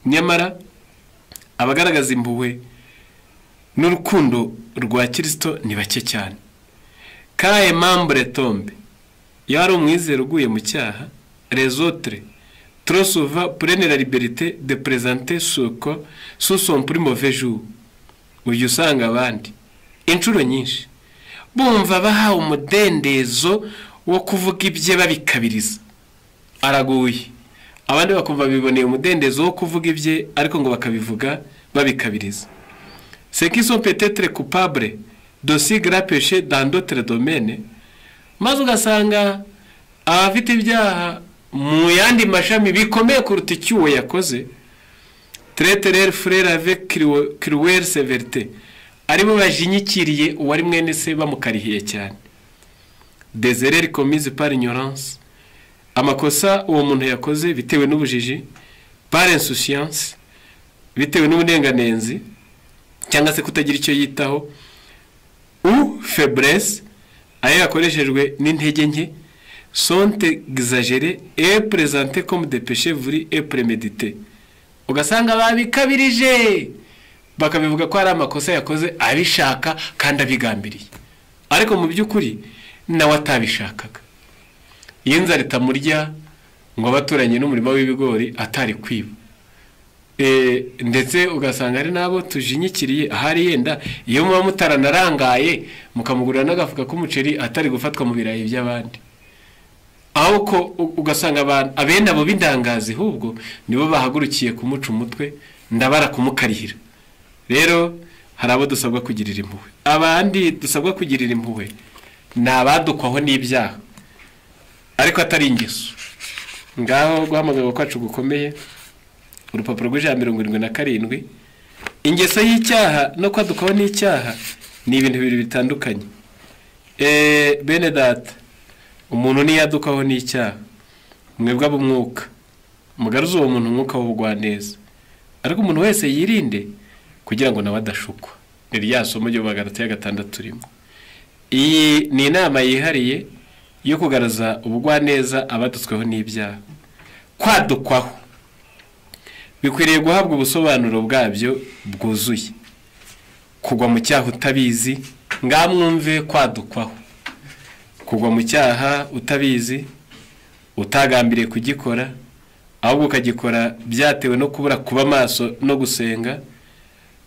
Speaker 1: Nyamara abagaragaza impuhwe n'urukundo rwa Kristo ni bake cyane. Kae membre tombe, iyo ari umwizero uguye mu cyaha, les autres trop souvent prennent la liberté de présenter ce que sous son plus mauvais jour. Ujya usanga abandi inshuro nyinshi bumva bahawe umudendezo wo kuvuga ibye babikabiriza, araguye. Abandi bakumva biboneye umudendezo wo kuvuga ibye ariko ngo bakabivuga babikabiriza. Ceux qui sont peut-être coupables de si grands péchés dans d'autres domaines, maze ugasanga abafite ibyaha mu yandi mashami bikomeye kuruta icyuwo yakoze, traite leur frère avec cruelle sévérité, aribo bajinyikiriye uwari mwene se bamukarihiye cyane. Des erreurs commises par ignorance, amakosa uwo muntu yakoze bitewe n'ubujiji, par insouciance, bitewe n'uburenganenzi cyangwa se kutagira icyo yitaho, ou faiblesse, ayo yakoreshejwe n'intege nke, sont exagérés et présentés comme des péchés voulus et prémédités. Ugasanga babikabirije bakabivuga ko ari amakosa yakoze abishaka kandi abigambiriye, ariko mu by'ukuri nawe atabishakaga. Iyo inzara itamurya ngo abaturanye n'umurima w'ibigori atari kwiba, ndetse ugasanga ari nabo tujinyikiriye ahari yenda iyo muba mutaranarangaye mukamugurira n'agafuka k'umuceri atari gufatwa mu birayi by'abandi. Aho ko ugasanga abantu abene abo b'indangazi ahubwo nibo bahagurukiye kumuca umutwe ndabara kumukarihira. Rero hari abo dusabwa kugirira impuhwe. Abandi dusabwa kugirira impuhwe ni abadukwaho n'ibyaha ariko atari ingeso. Ngaho guhamagarwa kwacu gukomeye, urupapuro rw'ijana 77, ingeso y'icyaha no kwadukwaho n'icyaha ni ibintu bibiri bitandukanye. Bene data, umuntu niyadukwaho n'icyaha, mwebwe ab'umwuka mugaruze uwo muntu umwuka w'ubugwaneza, ariko umuntu wese yirinde kugira ngo nawe adashukwa. Ni rya somo ryo 606 turimo. Iyi ni inama yihariye yo kugaruza ubugwaneza abadutsweho n'ibyaha. Kwadukwaho bikwiriye guhabwa ubusobanuro bwabyo bwuzuye. Kugwa mu cyaha utabizi, ngamwumve kwadukwaho. Kugwa mu cyaha utabizi, utagambiriye kugikora, ahubwo ukagikora byatewe no kubura kuba maso no gusenga,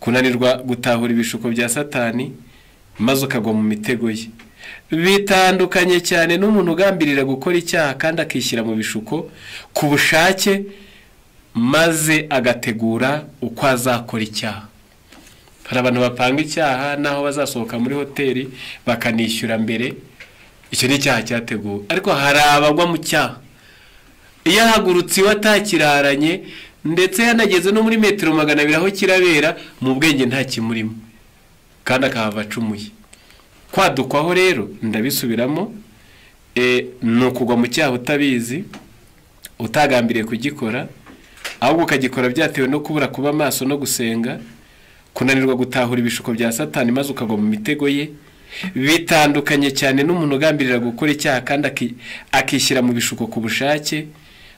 Speaker 1: kunanirwa gutahura ibishuko bya Satani, maze ukagwa mu mitego ye. Bitandukanye cyane n'umuntu ugambirira gukora icyaha kandi akishyira mu bishuko ku bushake, maze agategura uko azakora icyaha. Hari abantu bapanga icyaha naho bazasohoka muri hoteli bakanishyura mbere, icyo ni icyaha cyateguwe. Ariko hari abagwa mu cyaha iyo ahagurutse iwe atakiraranye, ndetse yanageze no muri metero 200 aho kirabera, mu bwenge nta kimurimo kandi akahava acumuye. Kwadukwaho rero ndabisubiramo, ni ukugwa mu cyaha utabizi, utagambiriye kugikora, ahubwo ukagikora byatewe no kubura kuba maso no gusenga, kunanirwa gutahura ibishuko bya Satani maze ukagwa mu mitego ye. Bitandukanye cyane n'umuntu ugambirira gukora icyaha kandi akishyira mu bishuko ku bushake,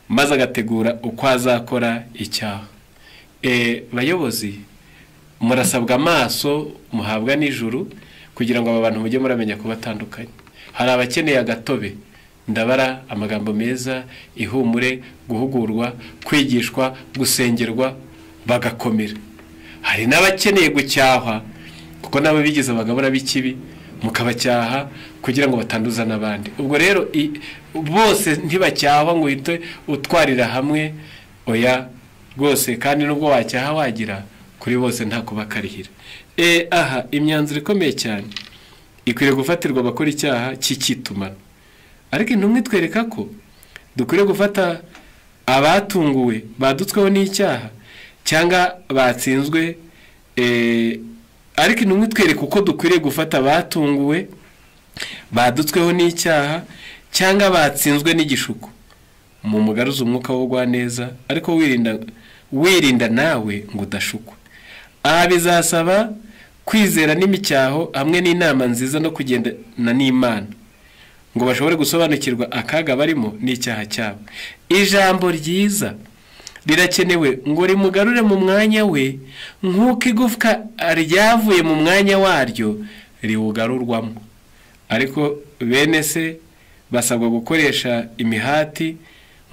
Speaker 1: maze agategura uko azakora icyaha. Bayobozi, murasabwa amaso muhabwa n'ijuru kugira ngo aba bantu mujye muramenya kubatandukanye. Hari abakeneye agatobe, ndabara amagambo meza, ihumure, guhugurwa, kwigishwa, gusengerwa, bagakomera. Hari n'abakeneye gucyahwa, kuko nabo bigize abagabura b'ikibi, mukabacyaha kugira ngo batanduza n'abandi. Ubwo rero bose ntibacyahwa ngo uhite utwarira hamwe, oya rwose, kandi nubwo wacyaha wagira kuri bose nta kubakarihira. Aha imyanzuro ikomeye cyane ikwiriye gufatirwa abakora icyaha cy'ikitumano. Ariko intumwa itwereka ko dukwiriye gufata abatunguwe badutsweho n'icyaha cyangwa batsinzwe. Ariko intumwa itwereka uko dukwiriye gufata abatunguwe badutsweho n'icyaha cyangwa batsinzwe n'igishuko, mu mugaruza umwuka w'ubugwaneza, ariko wirinda nawe ngo udashukwa. Aha bizasaba kwizera n'imicyaho hamwe n'inama nziza no kugendana n'Imana ngo bashobore gusobanukirwa akaga barimo n'icyaha cyabo. Ijambo ryiza rirakenewe ngo rimugarure mu mwanya we, nk'uko igufwa ryavuye mu mwanya waryo riwugarurwamo. Ariko bene se basabwa gukoresha imihati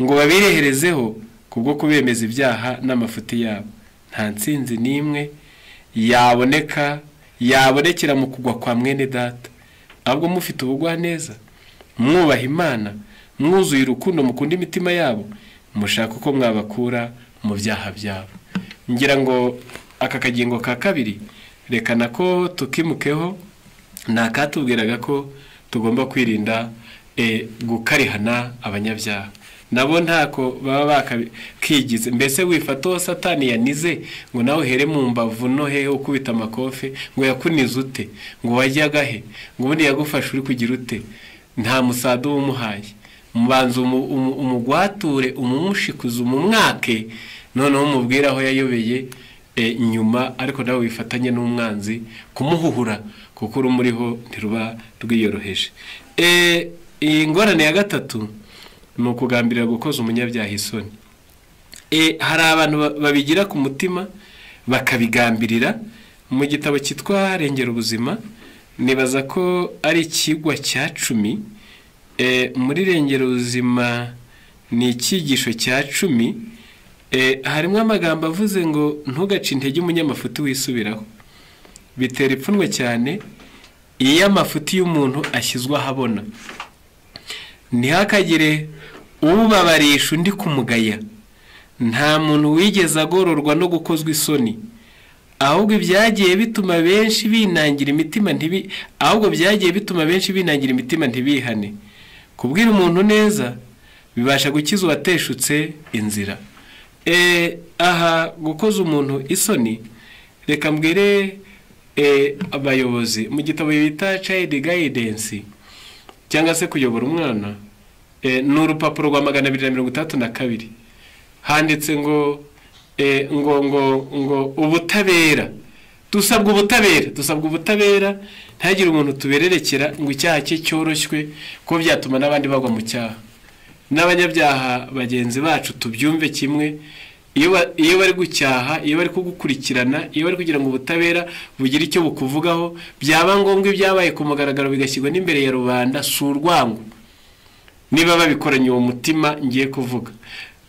Speaker 1: ngo babireherezeho kubwo kubemeza ibyaha n'amafuti yabo. Nta ntsinzi n'imwe yabonekera mu kugwa kwa mwene data, ahubwo mufite ubugwaneza, mwubaha Imana, mwuzuye urukundo, mukunda imitima yabo, mushaka uko mwabakura mu byaha byabo. Ngira ngo aka kagingo ka kabiri reka nako tukimukeho, nakatubwiraga ko tugomba kwirinda gukarihana abanyabyaha. Nabo ntako baba bakakigize. Mbese wifata uwo Satani yanize ngo nawe uhere mu mbavu no hehe ukubita amakofe, ngo yakunize ute, ngo wajyaga he, ngo ubundi yagufashe uri kugira ute, nta musada umuhaye. Mubanza umugwature, umumushikuze, umumwake, noneho umubwira aho yayobeye nyuma, ariko nawe wifatanye n'umwanzi kumuhuhura, kuko urumuriho ntiruba rwiyoroheje. Ingorane ya gatatu ni ukugambirira gukoza umunyabyaha isoni. Hari abantu babigira ku mutima bakabigambirira. Mu gitabo cyitwa Rengera Ubuzima, nibaza ko ari ikigwa cya 10, muri Rengera Ubuzima ni icyigisho cya 10, harimo amagambo avuze ngo ntugace intege umunyamafuti wisubiraho. Bitera ipfunwe cyane iyo amafuti y'umuntu ashyizwe ahabona. Ntihakagire ubabarisha undi kumugaya. Nta muntu wigeze agororwa no gukozwa isoni, ahubwo ibyagiye bituma benshi binangira imitima ntibi ahubwo byagiye bituma benshi binangira imitima ntibihane. Kubwira umuntu neza bibasha gukiza uwateshutse inzira. Aha gukoza umuntu isoni, reka mbwire abayobozi mu gitabo bita Child Guidance cyangwa se kuyobora umwana, ni urupapuro rwa 262, handitse ngo ngo ngo ngo ubutabera, dusabwa ubutabera, dusabwa ubutabera, ntagire umuntu tubererekera ngo icyaha cye cyoroshywe, ko byatuma n'abandi bagwa mu cyaha. N'abanyabyaha bagenzi bacu tubyumve kimwe, iyo bari gucyaha, iyo bari kugukurikirana, iyo bari kugira ngo ubutabera bugire icyo bukuvugaho, byaba ngombwa ibyabaye ku mugaragaro bigashyirwa n'imbere ya rubanda, si urwango. Niba babikoranye uwo mutima ngiye kuvuga,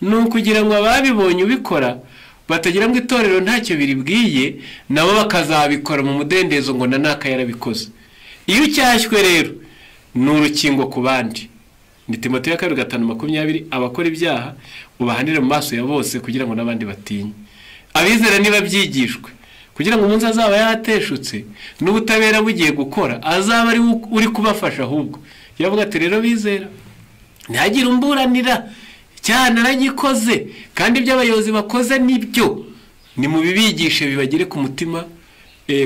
Speaker 1: ni ukugira ngo ababibonye ubikora batagira ngo itorero ntacyo biribwiye, nabo bakazabikora mu mudendezo ngo na naka yarabikoze. Iyo ucyashywe rero ni urukingo ku bandi. Ni Timoteyo ya 2:5-20, abakora ibyaha ubahanire mu maso ya bose kugira ngo n'abandi batinye. Abizera niba byigishwe kugira ngo umunsi azaba yateshutse n'ubutabera bugiye gukora, azaba ari uri kubafasha. Ahubwo yavuga ati rero bizera, ntihagire umburanira, icyaha naragikoze, kandi ibyo abayobozi bakoze nibyo, ni mu bibigishe bibagere ku mutima,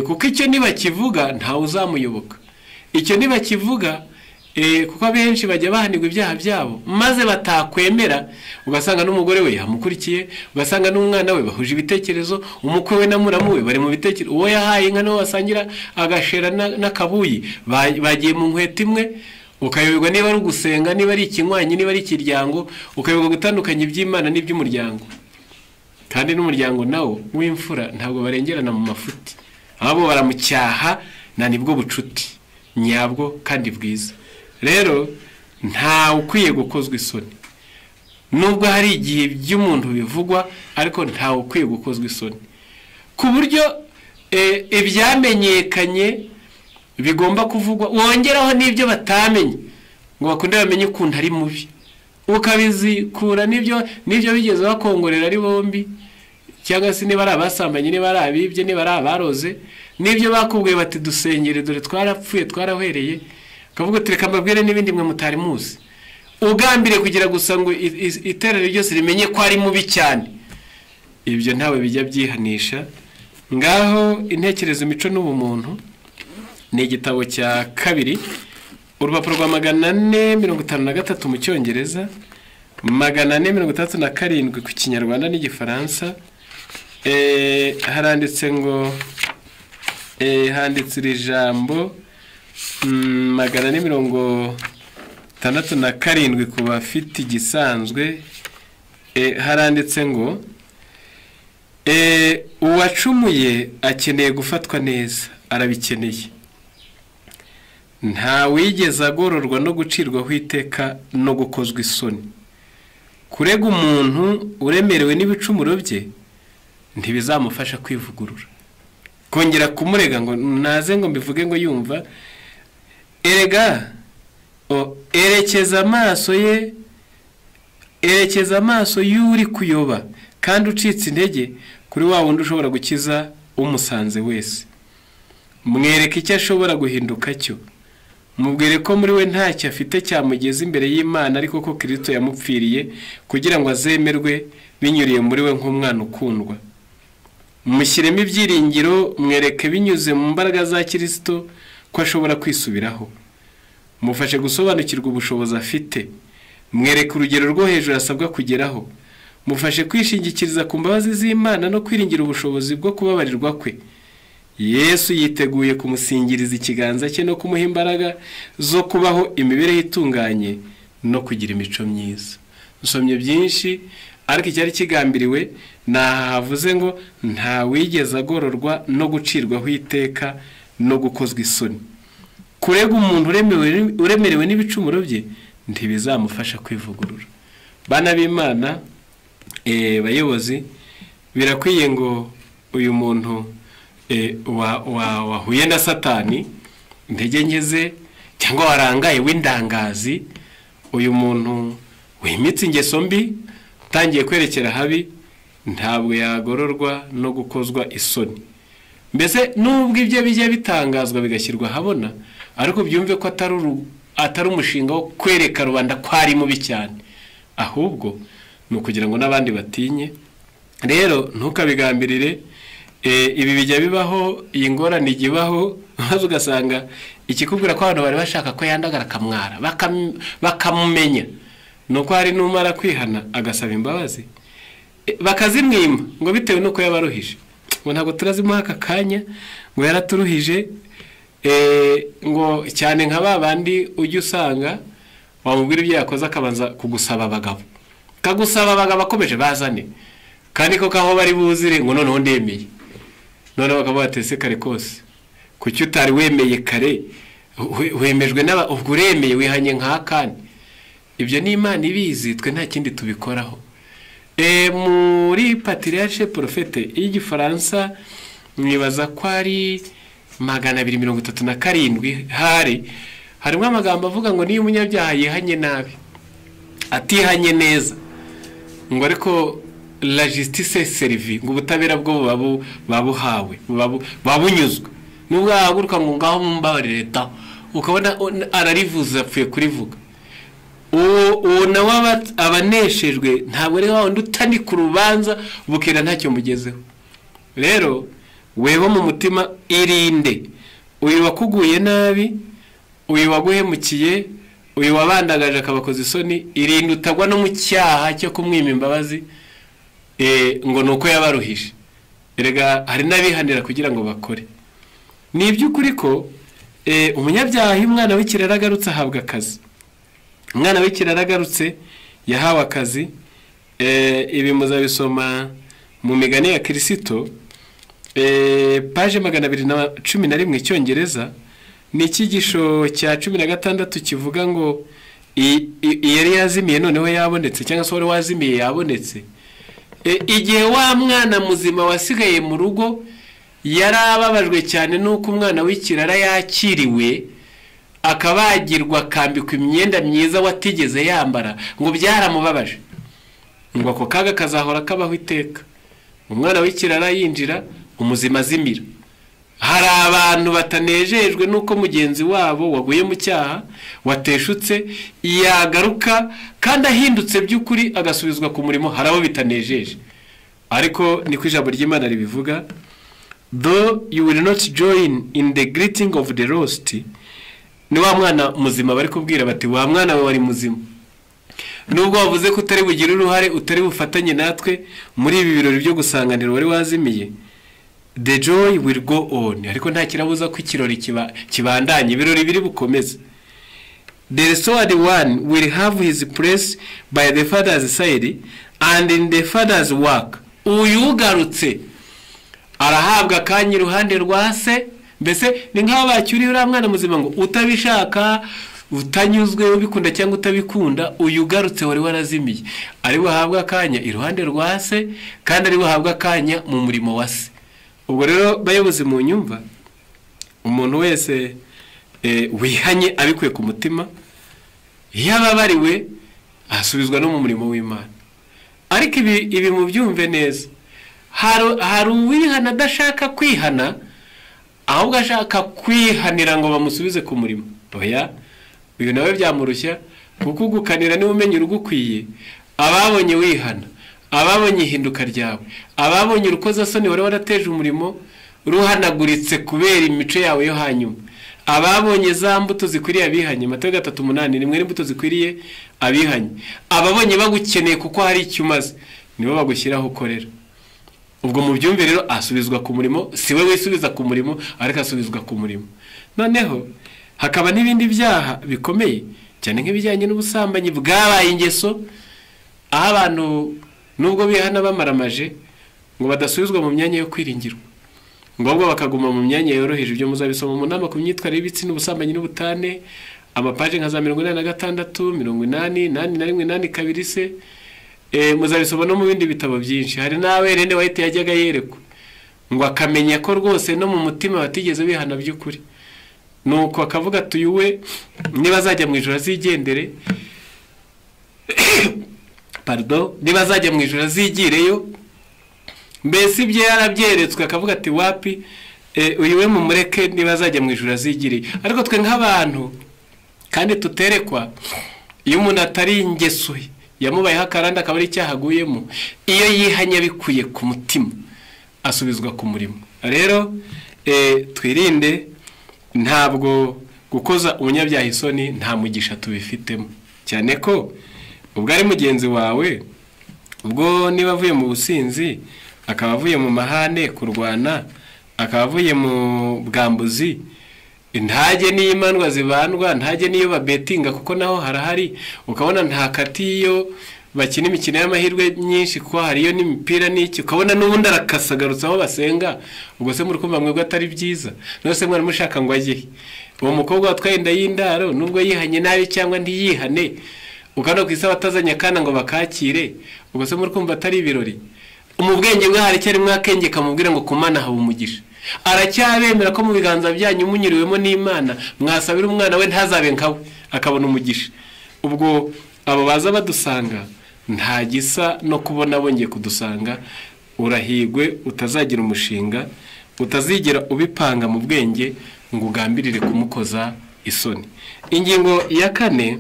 Speaker 1: kuko icyo nibakivuga ntawe uzamuyoboka. Icyo nibakivuga, kuko abenshi bajya bahanirwa ibyaha byabo maze batakwemera, ugasanga n'umugore we yamukurikiye, ugasanga n'umwana we bahuje ibitekerezo, umukwe we na muramu we bari mu bitekerezo, uwo yahaye inka n'uwo basangira agashera n'akabuyi bagiye mu nkweto imwe, ukayoberwa niba ari ugusenga, niba ari ikinywanyi, niba ari ikiryango, ukayoberwa gutandukanya iby'Imana n'iby'umuryango. Kandi n'umuryango nawo w'imfura ntabwo barengerana mu mafuti, ahubwo baramucyaha, na nibwo bucuti nyabwo kandi bwiza. Rero nta ukwiye gukozwa isoni, nubwo hari igihe by'umuntu bivugwa, ariko nta ukwiye gukozwa isoni ku buryo ibyamenyekanye bigomba kuvugwa, wongeraho n'ibyo batamenye ngo bakunde bamenye ukuntu ari mubi, ukabizikura n'ibyo bigeze bakongorera ari bombi, cyangwa se niba ari abasambanye, niba ari abibye, niba ari abaroze, n'ibyo bakubwiye bati dusengere dore twarapfuye twarahwereye, ukavuga uti reka mbabwire n'ibindi mwe mutari muzi, ugambire kugira gusa ngo iterero ryose rimenye ko ari mubi cyane. Ibyo ntawe bijya byihanisha. Ngaho Intekerezo, Imico n'Ubumuntu ni igitabo cya 2, urupapuro rwa 453 mu Cyongereza, 467 ku Kinyarwanda n'Igifaransa. Haranditse ngo handitse iri jambo 467 ku bafite igisanzwe. Haranditse ngo uwacumuye akeneye gufatwa neza, arabikeneye. Nta wigeze agororwa no gucirwaho iteka no gukozwa isoni. Kurega umuntu uremerewe n'ibicumuro bye ntibizamufasha kwivugurura. Kongera kumurega ngo naze ngo mbivuge ngo yumva, erega erekeza amaso ye, erekeza amaso y'uri kuyoba kandi ucitse intege kuri wa wundi ushobora gukiza umusanze wese. Mwereke icyo ashobora guhinduka cyo, mubwire ko muri we ntacyo afite cyamugeza imbere y'Imana, ariko ko Kristo yamupfiriye kugira ngo azemerwe binyuriye muri we nk'umwana ukundwa. Mushyiremo ibyiringiro, mwereke binyuze mu mbaraga za Kristo ko ashobora kwisubiraho. Mufashe gusobanukirwa ubushobozi afite, mwereke urugero rwo hejuru asabwa kugeraho. Mufashe kwishingikiriza ku mbabazi z'Imana no kwiringira ubushobozi bwo kubabarirwa kwe. Yesu yiteguye kumusingiriza ikiganza cye no kumuha imbaraga zo kubaho imibereho itunganye no kugira imico myiza. Nsomye byinshi, ariko icyari kigambiriwe nahavuze ngo nta wigeze agororwa no gucirwaho iteka no gukozwa isoni. Kurega umuntu uremerewe n'ibicumuro bye ntibizamufasha kwivugurura. Bana b'Imana, bayobozi, birakwiye ngo uyu muntu wahuye na Satani intege nke ze cyangwa warangaye w'indangazi, uyu muntu wimitse ingeso mbi utangiye kwerekera habi, ntabwo yagororwa no gukozwa isoni. Mbese nubwo ibyo bijya bitangazwa bigashyirwa ahabona, ariko byumve ko atari umushinga wo kwereka rubanda ko ari mubi cyane, ahubwo ni ukugira ngo n'abandi batinye. Rero ntukabigambirire. Ibi bijya bibaho, iyi ngorane ijya ibaho, maze ugasanga ikikubwira ko abantu bari bashaka ko yandagara akamwara bakamumenya, nuko hari n'umara kwihana agasaba imbabazi bakazimwima ngo bitewe nuko yabaruhije, ngo ntabwo turazimuha aka kanya, ngo yaraturuhije, ngo cyane nka ba bandi ujya usanga wamubwira ibyo yakoze akabanza kugusaba abagabo, kagusaba abagabo akomeje bazane, kandi koko aho bari buzire ngo noneho ndemeye. Noneho bakaba batese kare kose, kuki utari wemeye kare, wemejwe n'aba, ubwo uremeye wihanye nka kane. Ibyo ni Imana ibizi, twe nta kindi tubikoraho. Muri Patriarche Prophète y'igifaransa mwibaza ko ari 237 harimo amagambo avuga ngo niyo umunyabyaha yihanye nabi atihanye neza, ngo ariko la justice servie, ngo ubutabera bwo buba buhawe buba bunyuzwe. Nubwo yahaguruka ngo ngaho mumbabarire leta, ukabona ararivuze apfuye kurivuga, uwo nawe abaneshejwe, ntabwo ari wa wundi utanika urubanza bukera ntacyo mugezeho. Rero weho mu mutima irinde uyu wakuguye nabi, uyu waguhemukiye, uyu wabandagaje akabakoza isoni, irinde utagwa no mu cyaha cyo kumwima imbabazi ngo ni uko yabaruhije. Erega hari n'abihanira kugira ngo bakore. Ni iby'ukuri ko umunyabyaha iyo umwana w'ikirara agarutse ahabwa akazi. Umwana w'ikirara agarutse yahawe akazi. Ibi muzabisoma mu migani ya Kirisito, page 211 icyongereza, ni icyigisho cya 16 kivuga ngo yari yazimiye noneho yabonetse, cyangwa se wari wazimiye yabonetse. Igihe wa mwana muzima wasigaye mu rugo yarababajwe cyane nuko umwana w'ikirara yakiriwe akabagirwa akambikwa imyenda myiza watigeze yambara, ngo byaramubabaje, ngo ako kaga kazahora kabaho iteka. Umwana w'ikirara yinjira, umuzima azimira. Hari abantu batanejejwe nuko mugenzi wabo waguye mu cyaha wateshutse yagaruka kandi ahindutse by'ukuri agasubizwa ku murimo, hari abo bitanejeje. Ariko niko ijambo ry'Imana ribivuga, though you will not join in the greeting of the lost. Ni wa mwana muzima bari kubwira bati wa mwana we wari muzima, nubwo wavuze ko utari bugire uruhare, utari bufatanye natwe muri ibi birori byo gusanganira wari wazimiye, the joy will go on, ariko nta kirabuza ko ikirori kibandanye, ibirori biri bukomeze. The restored one will have his place by the father's side and in the father's work. Uyu ugarutse arahabwa akanya iruhande rwa se. Mbese ni nk'aho bacyuriye uriya mwana muzima ngo utabishaka, utanyuzwe, ubikunda cyangwa utabikunda, uyu ugarutse wari warazimiye ari buhabwe akanya iruhande rwa se, kandi ari buhabwe akanya mu murimo wa se. Ubwo rero bayobozi mu nyumva, umuntu wese wihanye abikuye ku mutima, iyo ababariwe asubizwa no mu murimo w'Imana. Ariko ibi mubyumve neza, hari uwihana adashaka kwihana, ahubwo ashaka kwihanira ngo bamusubize ku murimo. Oya, uyu nawe byamurushya, kuko ugukanira niwe umenya urugukwiye. Ababonye wihana, ababonye ihinduka ryawe, ababonye urukozasoni wari warateje umurimo ruhanaguritse kubera imico yawe yo hanyuma, ababonye za mbuto zikwiriye abihanye, Matayo 3:8, nimwe n'imbuto zikwiriye abihanye, ababonye bagukeneye kuko hari icyo umaze, nibo bagushyiraho ukorera. Ubwo mu byumve rero asubizwa ku murimo, si we wisubiza ku murimo, ariko asubizwa ku murimo. Noneho hakaba n'ibindi byaha bikomeye cyane nk'ibijyanye n'ubusambanyi bwabaye ingeso, aho abantu nubwo bihana bamaramaje ngo badasubizwa mu myanya yo kwiringirwa, ngombwa bakaguma mu myanya yoroheje. Ibyo muzabisoma mu nama ku myitwarire y'ibitsina, ubusambanyi n'ubutane, amapaje nka za 86, 80, 81, 82 se. Muzabisoma no mu bindi bitabo byinshi. Hari n'awe Ellen White yajyaga yerekwa ngo akamenya ko rwose no mu mutima batigeze bihana by'ukuri, nuko akavuga ati uyu we niba azajya mu ijuru azigendere, pardon, niba azajya mu ijuru azigireyo. Mbese ibyo yarabyeretswe, akavuga ati wapi, uyu we mumureke, niba azajya mu ijuru azigireyo. Ariko twe nk'abantu kandi tuterekwa, iyo umuntu atari ingeso ye yamubayeho akaranda akaba ari icyaha aguyemo, iyo yihanye bikuye ku mutima asubizwa ku murimo. Rero twirinde, ntabwo gukoza umunyabyaha isoni nta mugisha tubifitemo, cyane ko ubwo ari mugenzi wawe. Ubwo niba avuye mu businzi, akaba avuye mu mahane kurwana, akaba avuye mu bwambuzi, ntajye n'iyo imandwa zibandwa, ntajye n'iyo babetinga, kuko naho harahari, ukabona nta kati iyo bakina imikino y'amahirwe myinshi, kuko hariyo n'imipira n'iki, ukabona n'ubundi arakasagarutse aho basenga. Ubwo se muri kumva mwebwe atari byiza? None se mwari mushaka ngo ajye he? Uwo mukobwa watwaye inda y'indaro, nubwo yihanye nabi cyangwa ntiyihane, ukabona ku isabato atazanye akana ngo bakakire, ubwo se muri kumva atari ibirori? Mu bwenge bwe hari icyo arimo akenge kamubwira ngo kumana haba umugisha. Aracyabemera ko mu biganza byanyu munyuriwemo n'Imana mwasabira umwana we ntazabe nkawe, akabona umugisha. Ubwo abo baza badusanga nta gisa no kubona bongeye kudusanga. Urahigwe utazagira umushinga, utazigera ubipanga mu bwenge ngo ugambirire kumukoza isoni. Ingingo ya kane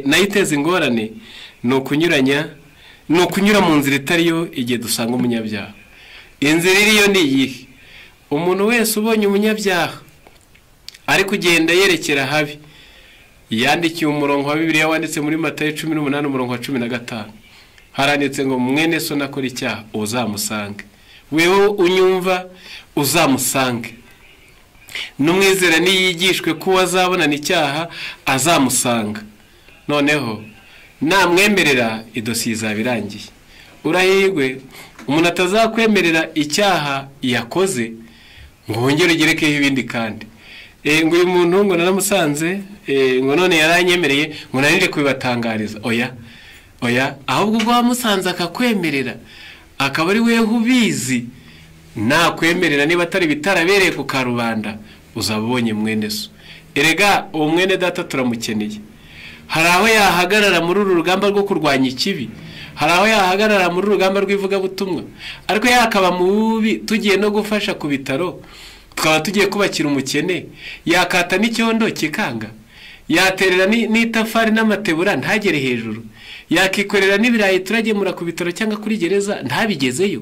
Speaker 1: nayo iteza ingorane ni ukunyuranya, ni ukunyura mu nzira itariyo igihe dusanga umunyabyaha. Inzira iriyo ni iyihe? Umuntu wese ubonye umunyabyaha ari kugenda yerekera habi, yandikiye umurongo wa Bibiliya wanditse muri Matayo 18 umurongo wa 15, haranditse ngo mwene so nakora icyaha uzamusange. Wewe unyumva uzamusange. N'umwizera niyigishwe ko azabonana icyaha azamusanga, noneho namwemerera idosiye izaba irangiye. Urahirwe umuntu atazakwemerera icyaha yakoze ngo wongere ugerekeho ibindi. Kandi ngo uyu muntu ngo naramusanze, ngo none yaranyemereye, ngo narinde kubibatangariza. Oya, oya, ahubwo ubwo wamusanze akakwemerera, akaba ari weho ubizi, nakwemerera niba atari bitarabereye ku karubanda, uzaba ubonye mwene so. Erega uwo mwene data turamukeneye. Hari aho yahagarara muri uru rugamba rwo kurwanya ikibi, hari aho yahagarara muri uru rugamba rw'ivugabutumwa, ariko yakaba mubi tugiye no gufasha ku bitaro, tukaba tugiye kubakira umukene, yakata n'icyondo kikanga, yaterera n'itafari n'amatebura ntagere hejuru, yakikorera n'ibirayi turagemura ku bitaro cyangwa kuri gereza ntabigezeyo.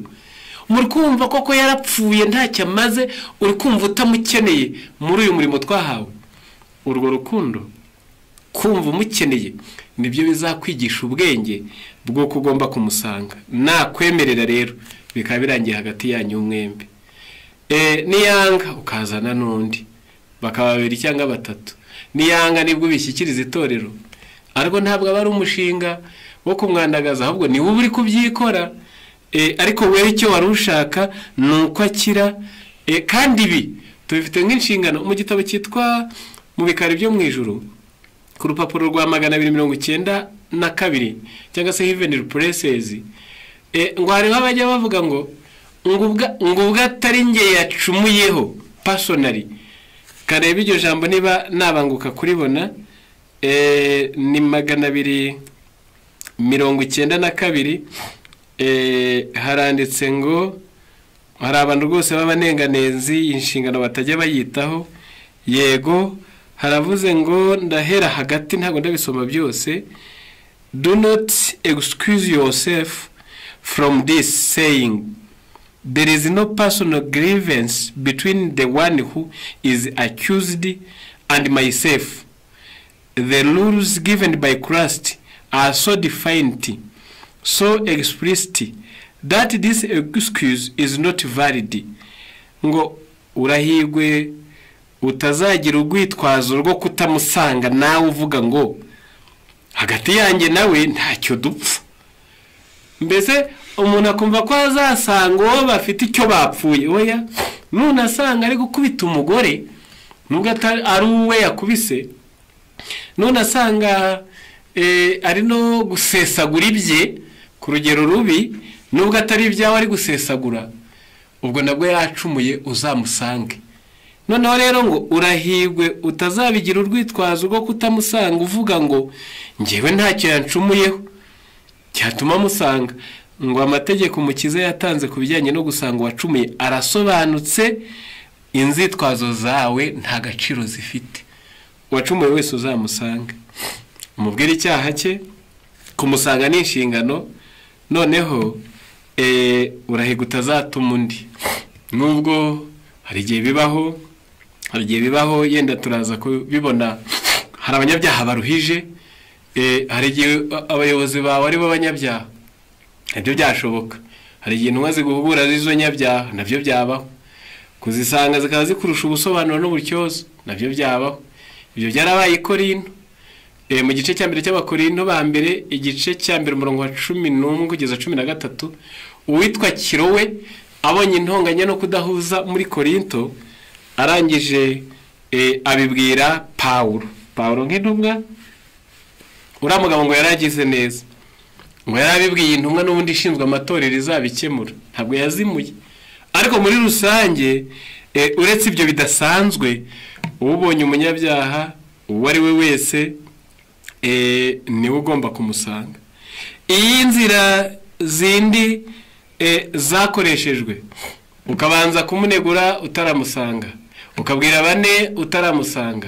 Speaker 1: Muri kumva koko yarapfuye ntacyo amaze, uri kumva utamukeneye muri uyu murimo twahawe? Urwo rukundo, kumva umukeneye, nibyo bizakwigisha ubwenge bw'uko ugomba kumusanga. Nakwemerera rero bikaba birangiye hagati yanyu mwembi. Niyanga ukazana n'undi, bakaba babiri cyangwa batatu. Niyanga nibwo ubishyikiriza itorero, ariko ntabwo aba ari umushinga wo kumwandagaza, ahubwo ni wowe uri kubyikora. Ariko wewe icyo wari ushaka ni uko akira. Kandi ibi tubifite nk'inshingano. Mu gitabo cyitwa Mu bikari byo mu ijuru, ku rupapuro rwa 292 cyangwa se Heavenly Places, ngo hariho abajya bavuga ngo ubwo atari njye yacumuyeho personally. Kareba iryo jambo niba nabanguka kuribona. Ni 292. Haranditse ngo hari abantu rwose b'abanenganenzi inshingano batajya bayitaho. Yego, haravuze ngo, ndahera hagati, ntabwo ndabisoma byose: "Do not excuse yourself from this, saying there is no personal grievance between the one who is accused and myself. The rules given by Christ are so defined, so explicit, that that this excuse is not valid. Ngo urahirwe utazagira urwitwazo rwo kutamusanga nawe uvuga ngo hagati yanjye nawe ntacyo dupfa. Mbese umuntu akumva ko azasanga uwo bafite icyo bapfuye. Oya, none asanga ari gukubita umugore nubwo ari uwe yakubise, none asanga ari no gusesagura ibye ku rugero rubi nubwo atari ibyawe ari gusesagura, ubwo nabwo yacumuye, uzamusange. Noneho rero ngo urahirwe utazabigira urwitwazo rwo kutamusanga uvuga ngo njyewe ntacyo yancumuyeho cyatuma musanga. Ngo amategeko Umukiza yatanze ku bijyanye no gusanga uwacumuye arasobanutse, inzitwazo zawe nta gaciro zifite. Uwacumuye wese uzamusange, umubwire icyaha cye, kumusanga ni inshingano. Noneho urahirwa utazatuma undi, nubwo hari igihe bibaho, hari igihe bibaho, yenda turaza kubibona. Hari abanyabyaha baruhije, hari igihe abayobozi bawe ari bo banyabyaha, nabyo byashoboka. Hari igihe intumwa ziguhugura z'izo nyabyaha, nabyo byabaho. Kuzisanga zikaba zikurusha ubusobanuro n'ubutyozo, nabyo byabaho. Ibyo byarabaye i Korinto. Mu gice cya mbere cy'Abakorinto ba mbere, igice cya mbere umurongo wa 11 kugeza 13, uwitwa Kirowe abonye intonganya no kudahuza muri Korinto, arangije abibwira Pawulo. Pawulo nk'intumwa, uriya mugabo ngo yaragize neza, ngo yarabibwiye intumwa n'ubundi ishinzwe amatorero izabikemura, ntabwo yazimuye. Ariko muri rusange uretse ibyo bidasanzwe, ubonye umunyabyaha uwo ari we wese niwe ugomba kumusanga. Iyi nzira zindi zakoreshejwe, ukabanza kumunegura utaramusanga, ukabwira bane utaramusanga,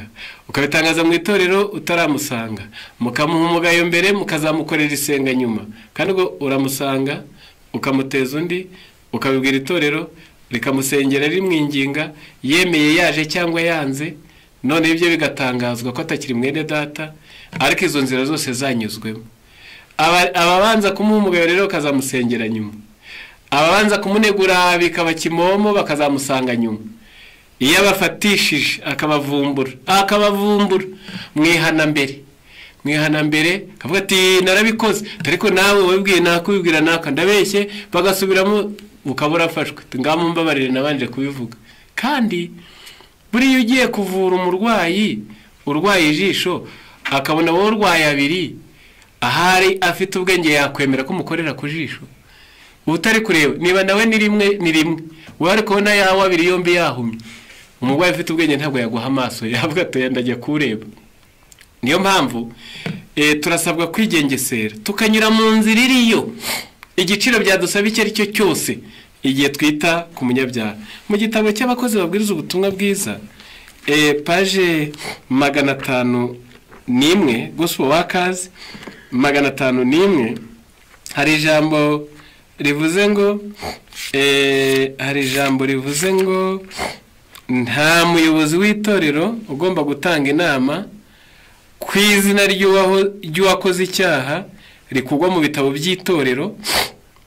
Speaker 1: ukabitangaza mu itorero utaramusanga, mukamuha umugayo mbere mukazamukorera isenga nyuma, kandi ubwo uramusanga ukamuteza undi, ukabibwira itorero rikamusengera rimwinginga, yemeye yaje cyangwa yanze, none ibyo bigatangazwa ko atakiri mwene data. Ariko izo nzira zose zanyuzwemo. Ababanza kumuha umugayo rero bakazamusengera nyuma, ababanza kumunegura bikaba kimomo bakazamusanga nyuma. Iyo abafatishije akabavumbura, akabavumbura mwihana mbere, mwihana mbere, akavuga ati narabikoze, ariko nawe wabibwiye nakubibwira naka ndabeshye, bagasubiramo ukaba urafashwe, ngaho mumbabarire nabanje kubivuga. Kandi buriya ugiye kuvura umurwayi urwaye ijisho akabona wowe urwaye abiri, ahari afite ubwenge yakwemera ko umukorera ku jisho utari kureba niba nawe ni rimwe ni rimwe, wowe ari kubona yawe abiri yombi yahumye. Umurwayi ufite ubwenge ntabwo yaguha amaso, yavuga ati ndajya kureba. Niyo mpamvu turasabwa kwigengesera tukanyura mu nzira iriyo, igiciro byadusaba icyo ari cyo cyose igihe twita ku munyabyaha. Mu gitabo cy'abakozi babwiriza ubutumwa bwiza, paje 501, Gospel Workers 501, hari ijambo rivuze ngo hari ijambo rivuze ngo nta muyobozi w'itorero ugomba gutanga inama ku izina ry'uwakoze icyaha rikugwa mu bitabo by'itorero,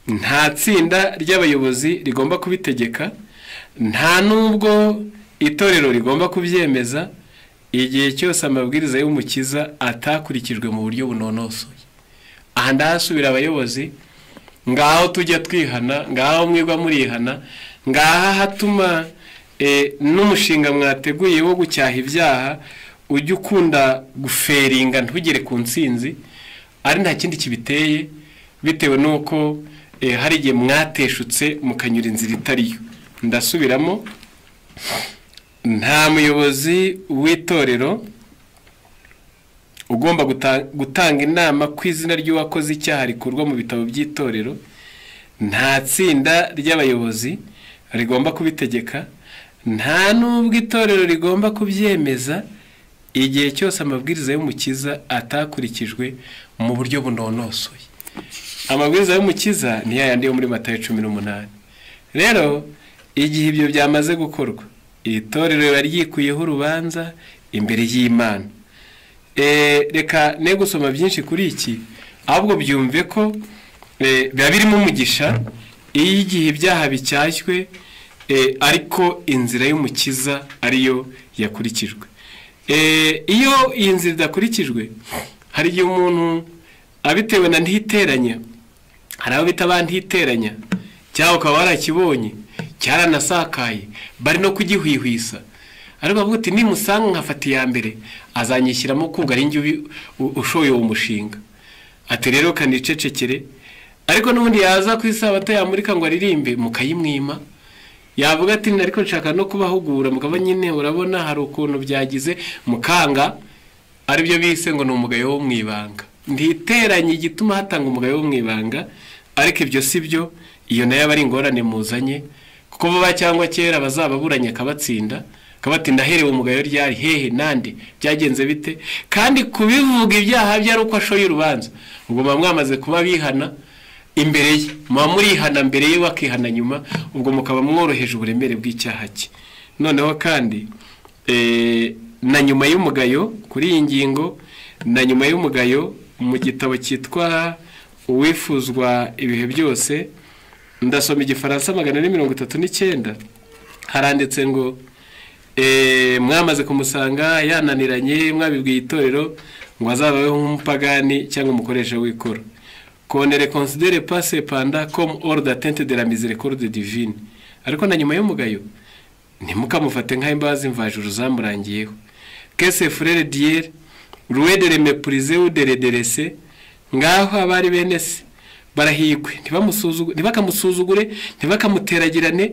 Speaker 1: nta tsinda ry'abayobozi rigomba kubitegeka, nta nubwo itorero rigomba kubyemeza, igihe cyose amabwiriza y'Umukiza atakurikijwe mu buryo bunonosoye. Aha ndahasubira abayobozi, ngaho tujya twihana, ngaho mwigwa murihana, ngaha hatuma n'umushinga mwateguye wo gucyaha ibyaha ujya ukunda guferinga ntugere ku ntsinzi, ari nta kindi kibiteye bitewe nuko hari igihe mwateshutse mukanyura inzira itariyo. Ndasubiramo, nta muyobozi w'itorero ugomba gutanga inama ku izina ry'uwakoze icyaha rikurwa mu bitabo by'itorero, nta tsinda ry'abayobozi rigomba kubitegeka, nta nubwo itorero rigomba kubyemeza, igihe cyose amabwiriza y'Umukiza atakurikijwe mu buryo bunonosoye. Amabwiriza y'Umukiza ni yayandi yo muri Matayo 18. Rero igihe ibyo byamaze gukorwa, itorero riba ryikuyeho urubanza imbere y'Imana. Reka ne gusoma byinshi kuri iki, ahubwo byumve ko biba birimo umugisha Iyo igihe ibyaha bicyashywe ariko inzira y'umukiza ariyo yakurikijwe. Iyo iyi nzira idakurikijwe, hari igihe umuntu abitewe na ntiteranya, hari abo bita ba ntiteranya, cyangwa ukaba warakibonye cyaranasakaye bari no kugihwihwisa, ariko bavuga uti nimusanga nkafata iya mbere azanyishyiramo kubwo ari njye ushoye uwo mushinga, ati rero kanicecekere. Ariko n'ubundi yaza ku isabato yamurika ngo aririmbe mukayimwima, yavuga ati ariko nshaka no kubahugura, mukaba nyine urabona hari ukuntu byagize mukanga, aribyo bise ngo ni umugayo wo mu ibanga. Ntiteranye igituma hatanga umugayo wo mu ibanga, ariko ibyo si byo, iyo nayo aba ari ingorane muzanye, kuko vuba cyangwa kera bazababuranye akabatsinda, akabatinda aherewe umugayo ryari hehe nande byagenze bite, kandi kubivuga ibyaha bye ari uko ashoye urubanza, ubwo muba mwamaze kuba bihana imbere ye, muba murihana mbere ye bakihana nyuma, ubwo mukaba mworoheje uburemere bw'icyaha cye. Noneho kandi na nyuma y'umugayo kuri iyi ngingo, na nyuma y'umugayo mu gitabo cyitwa Uwifuzwa ibihe byose, ndasoma igifaransa 439, haranditse ngo mwamaze kumusanga yananiranye, mwabibwiye itorero ngo azababeho nk'umupagani cyangwa umukoresha w'ikoro. Qu'on ne le considère pas cependant comme hors d'atteinte de la miséricorde divine. Ariko na nyuma y'umugayo ntimukamufate nk'imbabazi mvajuru zamurangiyeho. Que ses frères d'hier loin de le mépriser ou de le délaisser, ngaho abari bene se barahigwe, ntibakamusuzugure, ntibakamuteragirane,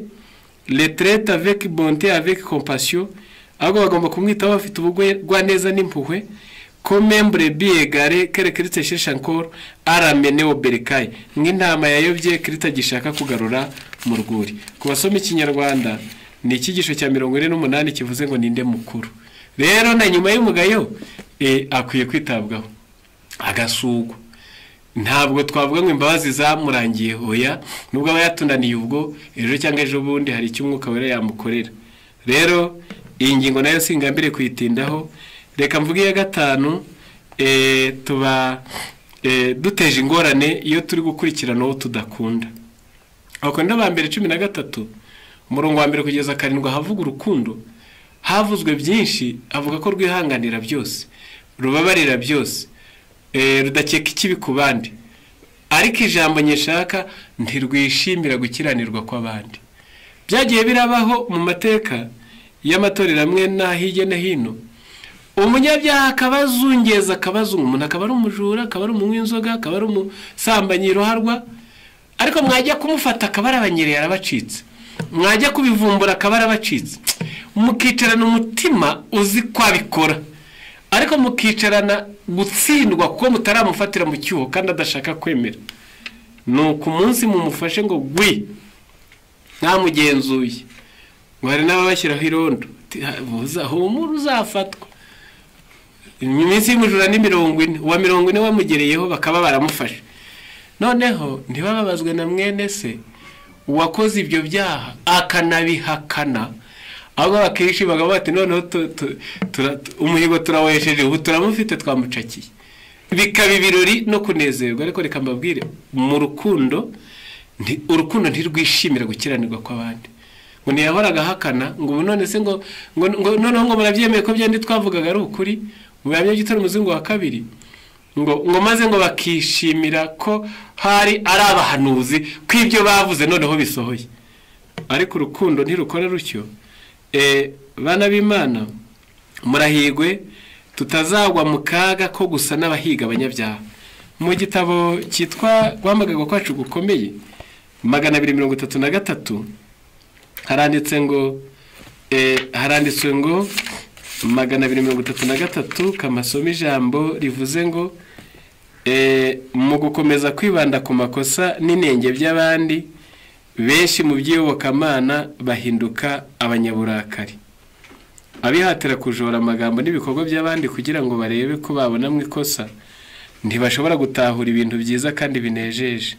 Speaker 1: le traite avec bonté, avec compassion, ahubwo bagomba kumwitaho bafite ubugwaneza n'impuhwe, comme une brebis égarée que le Christ cherche encore à ramener au bercail, nk'intama yayobye Kristo agishaka kugarura mu rwuri. Ku basoma ikinyarwanda ni icyigisho cya 48 kivuze ngo ninde mukuru. Rero na nyuma y'umugayo akwiye kwitabwaho agasugwa. Ntabwo twavuga ngo imbabazi zamurangiye, hoya, nubwo aba yatunaniye ubwo ejo cyangwa ejo bundi hari icyo umwuka wera yamukorera. Rero iyi ngingo nayo singambire kuyitindaho, reka mvuge iya gatanu. Tuba duteje ingorane iyo turi gukurikirana uwo tudakunda. Abakorinto ba mbere 13 umurongo wa 1 kugeza 7 havuga urukundo, havuzwe byinshi, avuga ko rwihanganira byose, rubabarira byose, rudakeka ikibi ku bandi, ariko ijambo nyeshaka ntirwishimira gukiranirwa kw'abandi. Byagiye birabaho mu mateka y'amatorero amwe na hirya no hino, umunyabyaha akabazungeza akabazunga, umuntu akaba ari umujura, akaba ari umunywi w'inzoga, akaba ari umusambanyi ruharwa, ariko mwajya kumufata akaba arabanyereye arabacitse, mwajya kubivumbura akaba arabacitse, mukicarana umutima uzi ko abikora, ariko mukicarana gutsindwa kuko mutaramufatira mu cyuho kandi adashaka kwemera. Nuko umunsi mumufashe ngo gwi ntamugenzuye, ngo hari n'ababashyiraho irondo, humura uzafatwa. Iminsi y'umujura ni 40, uwa 40 wamugereyeho bakaba baramufashe. Noneho ntibababazwe na mwene se uwakoze ibyo byaha akanabihakana, ahubwo bakishima bakavuga bati noneho umuhigo turawesheje, ubu turamufite twamucakiye, bikaba ibirori no kunezerwa. Ariko reka mbabwire, mu rukundo urukundo ntirwishimira gukiranirwa kw'abandi. Ngo ntiyahoraga ahakana ngo ubu none se ngo noneho ngo murabyemeye ko byandi twavugaga ari ukuri, mu bihamya by'itorero umuzingo wa 2, ngo maze ngo bakishimira ko hari ari abahanuzi ko ibyo bavuze noneho bisohoye. Ariko urukundo ntirukora rutyo. Bana b'Imana, murahigwe tutazagwa mu kaga ko gusa n'abahiga abanyabyaha. Mu gitabo cyitwa Guhamagarwa kwacu gukomeye 233 haranditse ngo haranditswe ngo 233 kamasoma ijambo rivuze ngo mu gukomeza kwibanda ku makosa n'inenge by'abandi, benshi mu by'iyobokamana bahinduka abanyaburakari, abihatira kujora amagambo n'ibikorwa by'abandi kugira ngo barebe ko babona mu ikosa. Ntibashobora gutahura ibintu byiza kandi binejeje,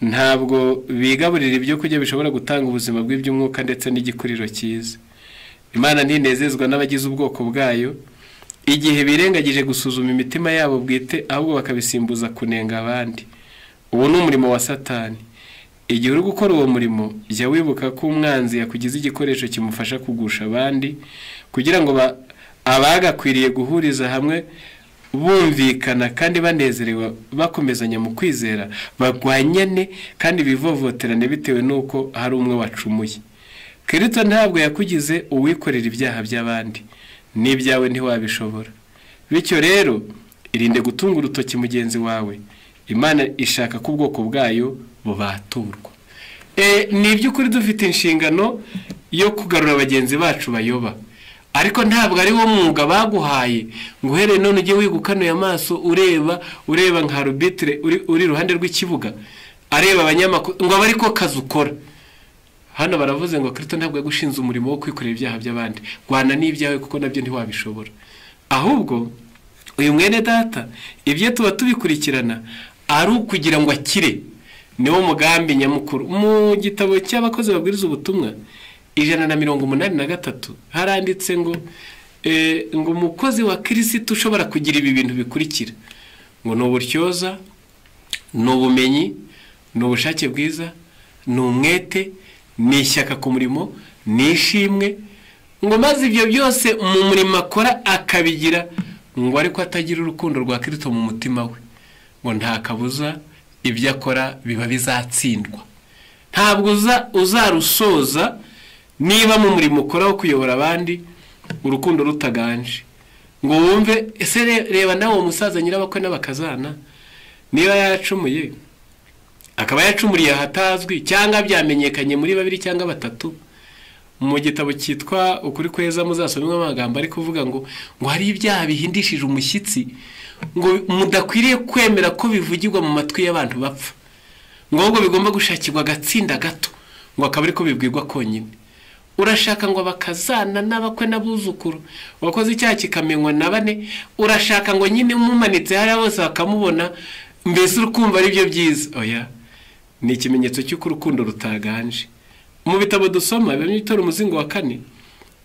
Speaker 1: ntabwo bigaburira ibyo kurya bishobora gutanga ubuzima bw'iby'umwuka ndetse n'igikuriro cyiza. Imana ntinezezwa n'abagize ubwoko bwayo igihe birengagije gusuzuma imitima yabo bwite, ahubwo bakabisimbuza kunenga abandi. Uwo ni umurimo wa Satani. Igihe uri gukora uwo murimo, jya wibuka ko umwanzi yakugize igikoresho kimufasha kugusha abandi, kugira ngo abagakwiriye guhuriza hamwe bumvikana kandi banezerewe bakomezanya mu kwizera, bagwanyane kandi bivovoterane bitewe n'uko hari umwe wacumuye. Kristo ntabwo yakugize uwikorera ibyaha by'abandi, n'ibyawe ntiwabishobora. Bityo rero irinde gutunga urutoki mugenzi wawe. Imana ishaka ko ubwoko bwayo bubaturwa. Ni iby'ukuri dufite inshingano yo kugarura bagenzi bacu bayoba, ariko ntabwo ari wo mwuga baguhaye ngo uhereye none ujye wigukanuye amaso ureba nka arbitre uri iruhande rw'ikibuga areba abanyamakuru ngo abe ariko kazi ukora. Hano baravuze ngo Kristo ntabwo yagushinze umurimo wo kwikorera ibyaha by'abandi, rwana n'ibyawe kuko nabyo ntiwabishobora. Ahubwo uyu mwene data ibyo tuba tubikurikirana ari ukugira ngo akire, niwo mugambi nyamukuru. Mu gitabo cy'abakozi babwiriza ubutumwa 183 haranditse ngo ngo umukozi wa Kristo ushobora kugira ibi bintu bikurikira, ngo ni uburyoza, ni ubumenyi, ni ubushake bwiza, ni umwete, ni ishyaka ku murimo, ni ishimwe, ngo maze ibyo byose mu murimo akora akabigira, ngo ariko atagira urukundo rwa Kristo mu mutima we, ngo nta kabuza ibyo akora biba bizatsindwa. Ntabwo uzarusoza niba mu murimo ukora wo kuyobora abandi urukundo rutaganje, ngo wumve ese reba nawe uwo musaza nyirabakwe n'abakazana niba yaracumuye akaba yacumuriye ahatazwi cyangwa byamenyekanye muri babiri cyangwa batatu. Mu gitabo cyitwa Ukuri Kweza muzasomemo amagambo ari kuvuga ngo hari ibyaha bihindishije umushyitsi, ngo mudakwiriye kwemera ko bivugirwa mu matwi y'abantu bapfa, ngo ahubwo bigomba gushakirwa agatsinda gato, ngo akaba ariko bibwirwa konyine. Urashaka ngo abakazana n'abakwe n'abuzukuru wakoze icyaha kikamenywa na bane, urashaka ngo nyine umumanitse hariya bose bakamubona, mbese urukumva ari byo byiza? Oya, ni ikimenyetso cy'uko urukundo rutaganje. Mu bitabo dusoma biba umuzingo wa 4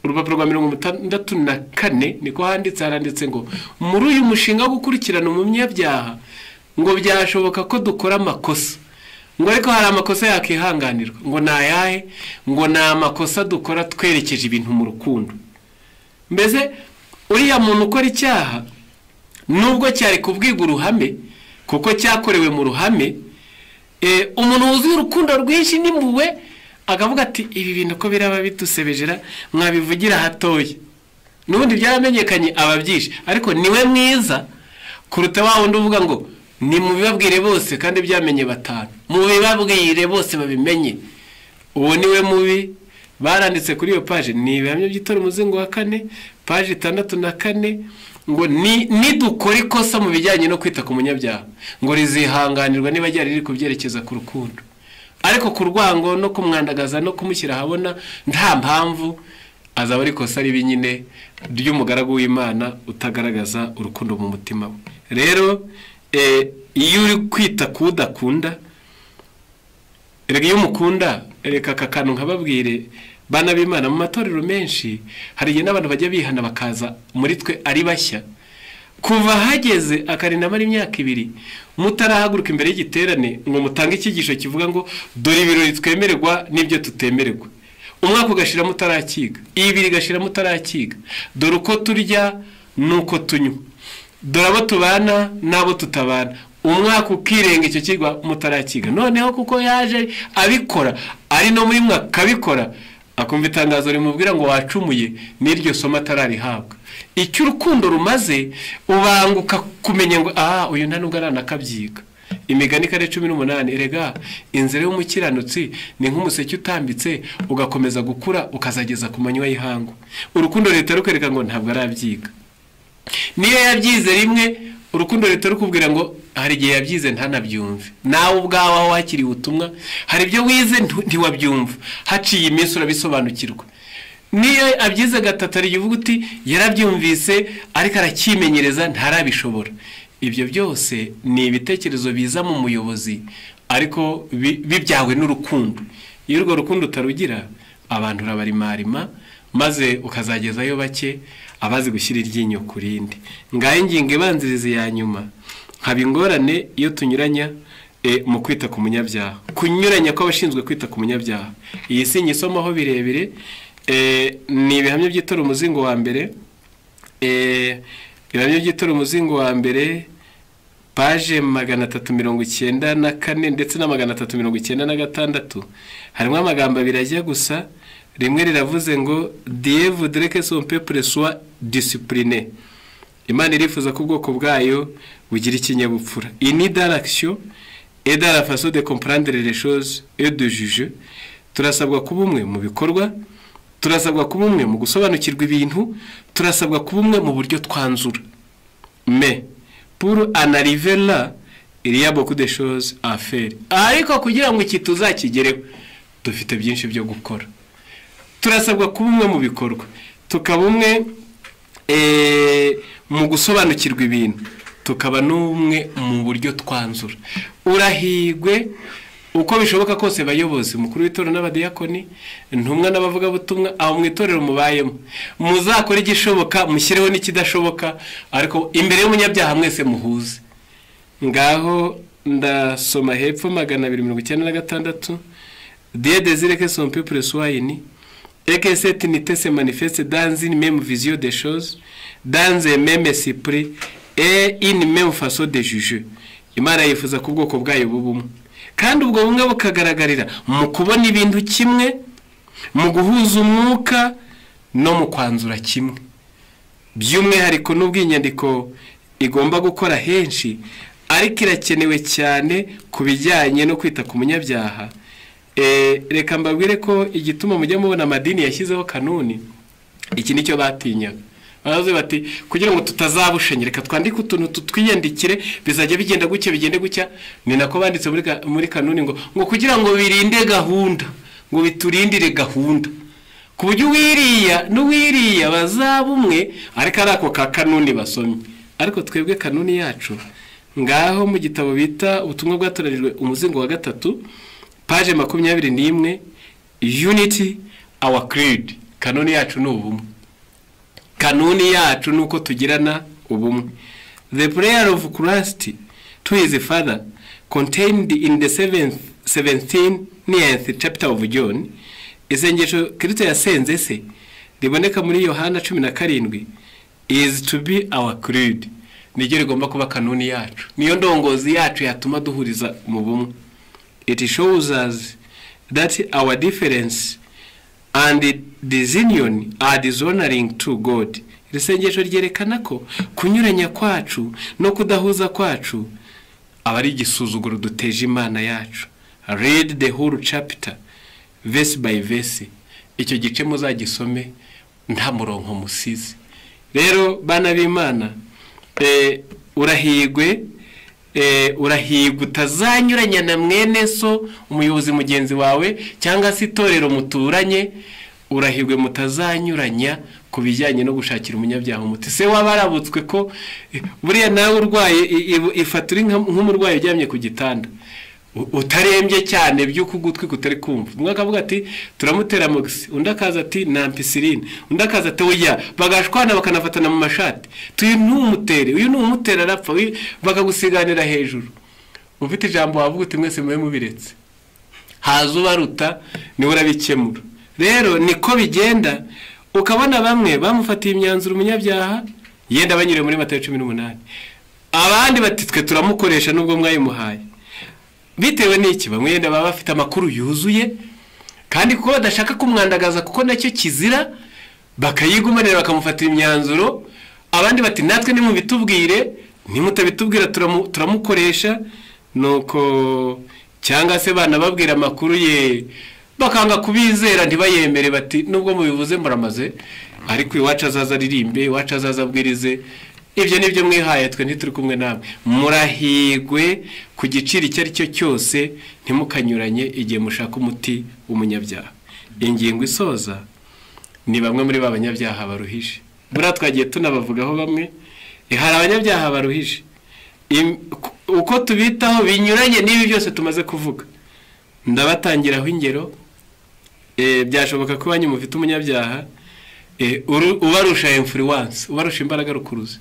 Speaker 1: urupapuro rwa 64 niko handitse, haranditse ngo muri uyu mushinga wo gukurikirana umunyabyaha ngo byashoboka ko dukora amakosa, ngo ariko hari amakosa yakihanganirwa. Ngo ni ayahe? Ngo ni amakosa dukora twerekeje ibintu mu rukundo. Mbese uriya muntu ukora icyaha nubwo cyari kubwirwa uruhame kuko cyakorewe mu ruhame, umuntu wuzuye urukundo rwinshi n'impuhwe akavuga ati ibi bintu ko biraba bidusebejera mwabivugira hatoya, n'ubundi byaramenyekanye ababyishe, ariko niwe mwiza kuruta wa wundi uvuga ngo ni mubibabwire bose kandi byamenye batanu, mubibabwire bose babimenye. Uwo niwe mubi. Baranditse kuri iyo page, ni ibihamya by'itora umuzingo wa 4 page 64, ngo nidukora ikosa mu bijyanye no kwita ku munyabyaha ngo rizihanganirwa niba ryari riri kubyerekeza ku rukundo, ariko ku rwango no kumwandagaza no kumushyira ahabona nta mpamvu, azaba ari ikosa ribi nyine ry'umugaragu w'Imana utagaragaza urukundo mu mutima we. Rero iyo uri kwita ku udakunda, erega iyo umukunda, reka aka kantu nkababwire bana b'Imana, mu matorero menshi hari igihe n'abantu bajya bihana bakaza muri twe ari bashya, kuva hageze akarinda amara imyaka 2 mutarahaguruka imbere y'igiterane ngo mutange icyigisho kivuga ngo dore ibirori twemererwa n'ibyo tutemererwa, umwaka ugashira mutarakiga, 2 igashira mutarakiga, dore uko turya nuko tunywa, dore abo tubana n'abo tutabana, umwaka ukirenga icyo kigwa mutarakiga. Noneho kuko yaje abikora ari no muri mwe akabikora, akumva itangazo rimubwira ngo wacumuye, n'iryo somo atararihabwa. Icyo urukundo rumaze, ubanguka kumenya ngo uyu nta nubwo aranakabyiga. Imigani 4:18, erega inzira y'umukiranutsi ni nk'umuseke utambitse ugakomeza gukura ukazageza ku manywa y'ihangu. Urukundo leta rukwereka ngo ntabwo arabyiga. Niyo yabyize rimwe, urukundo leta rukubwira ngo hari igihe yabyize ntanabyumve. Nawe ubwawe aho wakiriye ubutumwa hari ibyo wize ntiwabyumva, haciye iminsi urabisobanukirwa. Niyo abyize gatatu ari uvuga uti yarabyumvise ariko arakimenyereza ntarabishobora. Ibyo byose ni ibitekerezo biza mu muyobozi ariko bibyawe n'urukundo. Iyo urwo rukundo utarugira, abantu urabarimarima maze ukazagezayo bake abazi gushyira iryinyo ku rindi. Ngaho ingingo ibanziriza ya nyuma, haba ingorane iyo tunyuranya mu kwita ku munyabyaha, kunyuranya kw'abashinzwe kwita ku munyabyaha. Iyi si nyisomaho birebire, ni ibihamya by'itorero umuzingo wa mbere, ibihamya by'itorero umuzingo wa mbere paje 394 ndetse na 396, harimo amagambo abiri ajya gusa. Rimwe riravuze ngo Dieu voudrait que son peuple soit discipliné. Imana irifuza ko ubwoko bwayo bugira ikinyabupfura. Ini dans l'action et dans la façon de comprendre les choses et de juger. Turasabwa kuba umwe mu bikorwa, turasabwa kuba umwe mu gusobanukirwa ibintu, turasabwa kuba umwe mu buryo twanzura. Mais pour en arriver là, il y a beaucoup de choses à faire. Ariko kugira ngo iki tuzakigereho, dufite byinshi byo gukora. Turasabwa kuba umwe mu bikorwa, tukaba umwe mu gusobanukirwa ibintu, tukaba n'umwe mu buryo twanzura. Urahigwe uko bishoboka kose, bayobozi, umukuru w'itorero n'abadiyakoni, intumwa n'abavugabutumwa, aho mu itorero mubayemo, muzakore igishoboka, mushyireho n'ikidashoboka, ariko imbere y'umunyabyaha mwese muhuze. Ngaho ndasoma hepfo 296, Dieu désire que son peuple soit uni et que cette unité se manifeste dans une même vision des choses, dans un même esprit et une même façon de juger. Imana yifuza ko ubwoko bwayo buba umwe, kandi ubwo bumwe bukagaragarira mu kubona ibintu kimwe, mu guhuza umwuka no mu kwanzura kimwe. By'umwihariko n'ubwo inyandiko igomba gukora henshi, ariko irakenewe cyane ku bijyanye no kwita ku munyabyaha. Reka mbabwire ko igituma mujya mubona amadini yashyizeho kanuni, iki nicyo batinyaga. Baravuze bati kugira ngo tutazabushanya, reka twandike utuntu tutwiyandikire, bizajya bigenda gutya, bigende gutya. Ni nako banditse muri kanuni ngo kugira ngo birinde gahunda, ngo biturindire gahunda, ku buryo uwiriya n'uwiriya bazaba umwe, ariko ari ako ka kanuni basomye. Ariko twebwe kanuni yacu ngaho mu gitabo bita ubutumwa bwatoranijwe umuzingo wa 3 paje 21, unity our creed. Kanuni yacu ni ubumwe. Kanuni yacu nuko tugirana ubumwe. The prayer of Christ to his Father contained in the 17th chapter of John, isengesho Kristo yasenze se riboneka muri Yohana 17, is to be our creed. Niryo rigomba kuba kanuni yacu, niyo ndongozi yacu yatuma duhuriza mu bumwe. It shows us that our difference and disunion are dishonoring to God. Iri sengesho ryerekana ko kunyuranya kwacu no kudahuza kwacu aba ari igisuzuguro duteje Imana yacu. Read the whole chapter verse by verse. Icyo gice muzagisome nta murongo musize. Rero bana b'Imana, urahigwe, urahigwa utazanyuranya na mwene so, umuyobozi mugenzi wawe, cyangwa se itorero muturanye. Urahigwe mutazanyuranya ku bijyanye no gushakira umunyabyaha umuti. Se wabarabutswe ko buriya nawe urwaye, ifata uri nk'umurwayi uryamye ku gitanda utarembye cyane by'uko ugutwi kutari kumva. Umwe akavuga ati turamutera amoxi, undi akaza ati na ampicilline, undi akaza ati oya, bagashwana bakanafatana mu mashati, tuyu ntumutere, uyu numutera arapfa, bakagusiganira hejuru. Ufite ijambo wavuga uti mwese mube mubiretse, haza ubaruta niwe urabikemura. Rero niko bigenda, ukabona bamwe bamufatiye imyanzuro umunyabyaha yenda banyuriye muri Matayo 18, abandi bati twe turamukoresha nubwo mwayimuhaye. Bitewe n'iki? Bamwe yenda baba bafite amakuru yuzuye, kandi kuko badashaka kumwandagaza kuko nacyo kizira, bakayigumanira bakamufatira imyanzuro. Abandi bati natwe nimubitubwire, nimutabitubwira turamukoresha. Nuko cyangwa se banababwira amakuru ye bakanga kubizera, ntibayemere, bati nubwo mubivuze muramaze, ariko iwacu azaza aririmbe, iwacu azaza abwirize, ibyo nibyo mwihaye, twe ntituri kumwe namwe. Murahigwe ku giciro icyo ari cyo cyose, ntimukanyuranye igihe mushaka umuti w'umunyabyaha. Ingingo isoza ni bamwe muri ba banyabyaha baruhije. Buriya twagiye tunabavugaho bamwe, hari abanyabyaha baruhije, uko tubitaho binyuranye n'ibi byose tumaze kuvuga. Ndabatangiraho ingero. Byashoboka ko banyu mufite umunyabyaha ubarusha influence, ubarusha imbaraga rukuruzi,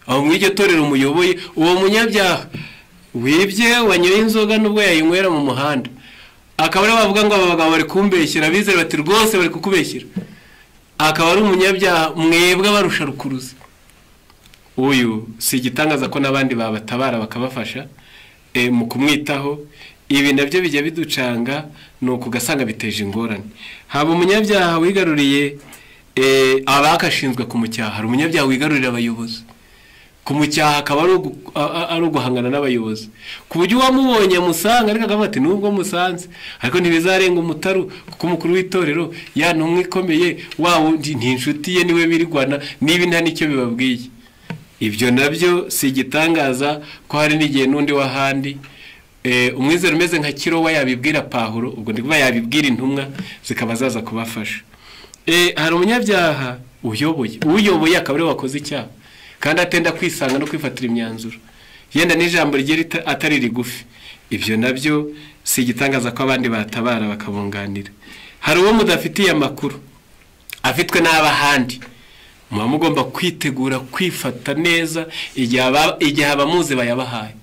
Speaker 1: aho mu iryo torero umuyoboye, uwo munyabyaha wibye, wanyoye inzoga nubwo yayinywera mu muhanda, akaba ari bavuga ngo aba bagabo bari kumbeshyira, abizera bati rwose bari kukubeshyira, akaba ari umunyabyaha mwebwe abarusha rukuruzi. Uyu si igitangaza ko n'abandi babatabara bakabafasha mu kumwitaho. Ibi nabyo bijya biducanga, ni ukugasanga biteje ingorane. Haba umunyabyaha wigaruriye abakashinzwe kumucyaha, hari umunyabyaha wigarurira abayobozi kumucyaha, akaba ari uguhangana n'abayobozi, ku buryo uwamubonye amusanga ariko akavuga ati nubwo musanze ariko ntibizarenga umutaru, kuko umukuru w'itorero ya ntumwa ikomeye wa wundi ni inshuti ye, niwe birigwana, niba nta n'icyo bibabwiye. Ibyo nabyo si igitangaza ko hari n'igihe n'undi w'ahandi umwizero umeze nka Kirowa yabibwira Pawulo, ubwo ndi kuba yabibwira intumwa zikaba zaza kubafasha. Hari umunyabyaha uyoboye, uyoboye akaba ariwe wakoze icyaha, kandi atenda kwisanga no kwifatira imyanzuro, yenda n'ijambo rye atari rigufi. Ibyo nabyo si igitangaza ko abandi batabara bakabunganira. Hari uwo mudafitiye amakuru afitwe n'abahandi, muba mugomba kwitegura kwifata neza igihe abamuzi bayabahaye.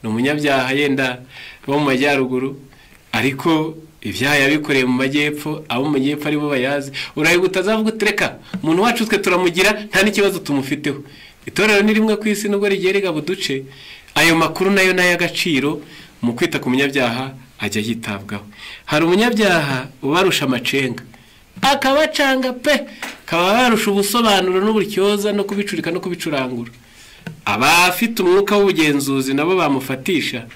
Speaker 1: Ni umunyabyaha yenda bo mu majyaruguru, ariko ibyaha yabikoreye mu majyepfo, abo mu majyepfo aribo bayazi. Urahiga utazavuga uti reka umuntu wacu twe turamugira nta n'ikibazo tumufiteho. Itorero ni rimwe ku isi nubwo rigiye rigaba uduce, ayo makuru nayo n'ay'agaciro mu kwita ku munyabyaha ajya yitabwaho. Hari umunyabyaha ubarusha amacenga, akabacanga pe, akaba barusha ubusobanuro n'uburyoza no kubicurika no kubicurangura. Abafite umwuka w'ubugenzuzi nabo bamufatisha,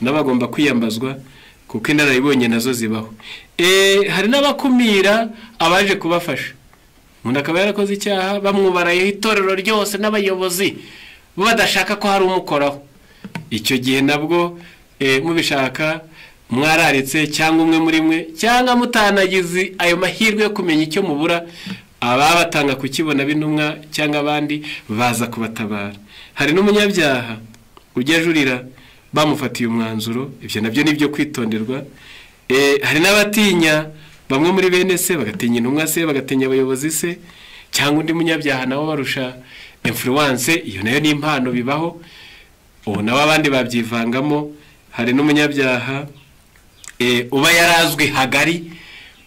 Speaker 1: nabo bagomba kwiyambazwa kuko inararibonye nazo zibaho. Hari n'abakumira abaje kubafasha, umuntu akaba yarakoze icyaha bamwubarayeho itorero ryose n'abayobozi bo badashaka ko hari umukoraho. Icyo gihe nabwo mubishaka mwararitse, cyangwa umwe muri mwe, cyangwa mutanagize ayo mahirwe yo kumenya icyo mubura, ababatanga kukibona b'intumwa cyangwa abandi baza kubatabara. Hari n'umunyabyaha ujya ajurira bamufatiye umwanzuro, ibyo nabyo ni ibyo kwitonderwa. Hari n'abatinya bamwe muri bene se, bagatinya intumwa se, bagatinya abayobozi se, cyangwa undi munyabyaha nabo barusha influence, iyo nayo ni impano bibaho, ubu nabo abandi babyivangamo. Hari n'umunyabyaha uba yarazwi hagari,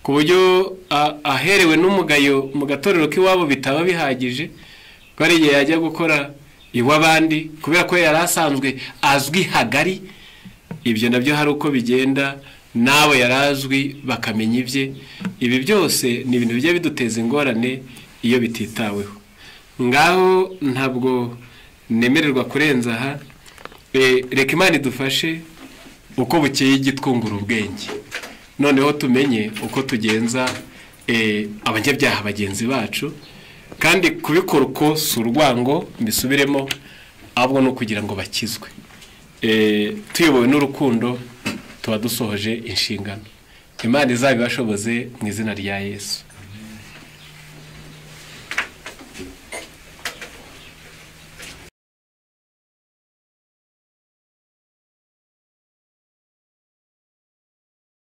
Speaker 1: ku buryo aherewe n'umugayo mu gatorero k'iwabo bitaba bihagije, ko hari igihe yajya gukora iw'abandi kubera ko yari asanzwe azwi hagari. Ibyo nabyo hari uko bigenda, nawe yarazwi bakamenya ibye. Ibi byose ni ibintu bijya biduteza ingorane iyo bititaweho. Ngaho ntabwo nemererwa kurenza aha. Reka Imana idufashe uko bukeye igitwungura ubwenge, noneho tumenye uko tugenza abanyabyaha bagenzi bacu, kandi kubikora uko si urwango, mbisubiremo, ahubwo ni ukugira ngo bakizwe. Tuyobowe n'urukundo tuba dusohoje inshingano. Imana izabibashoboze mu izina rya Yesu.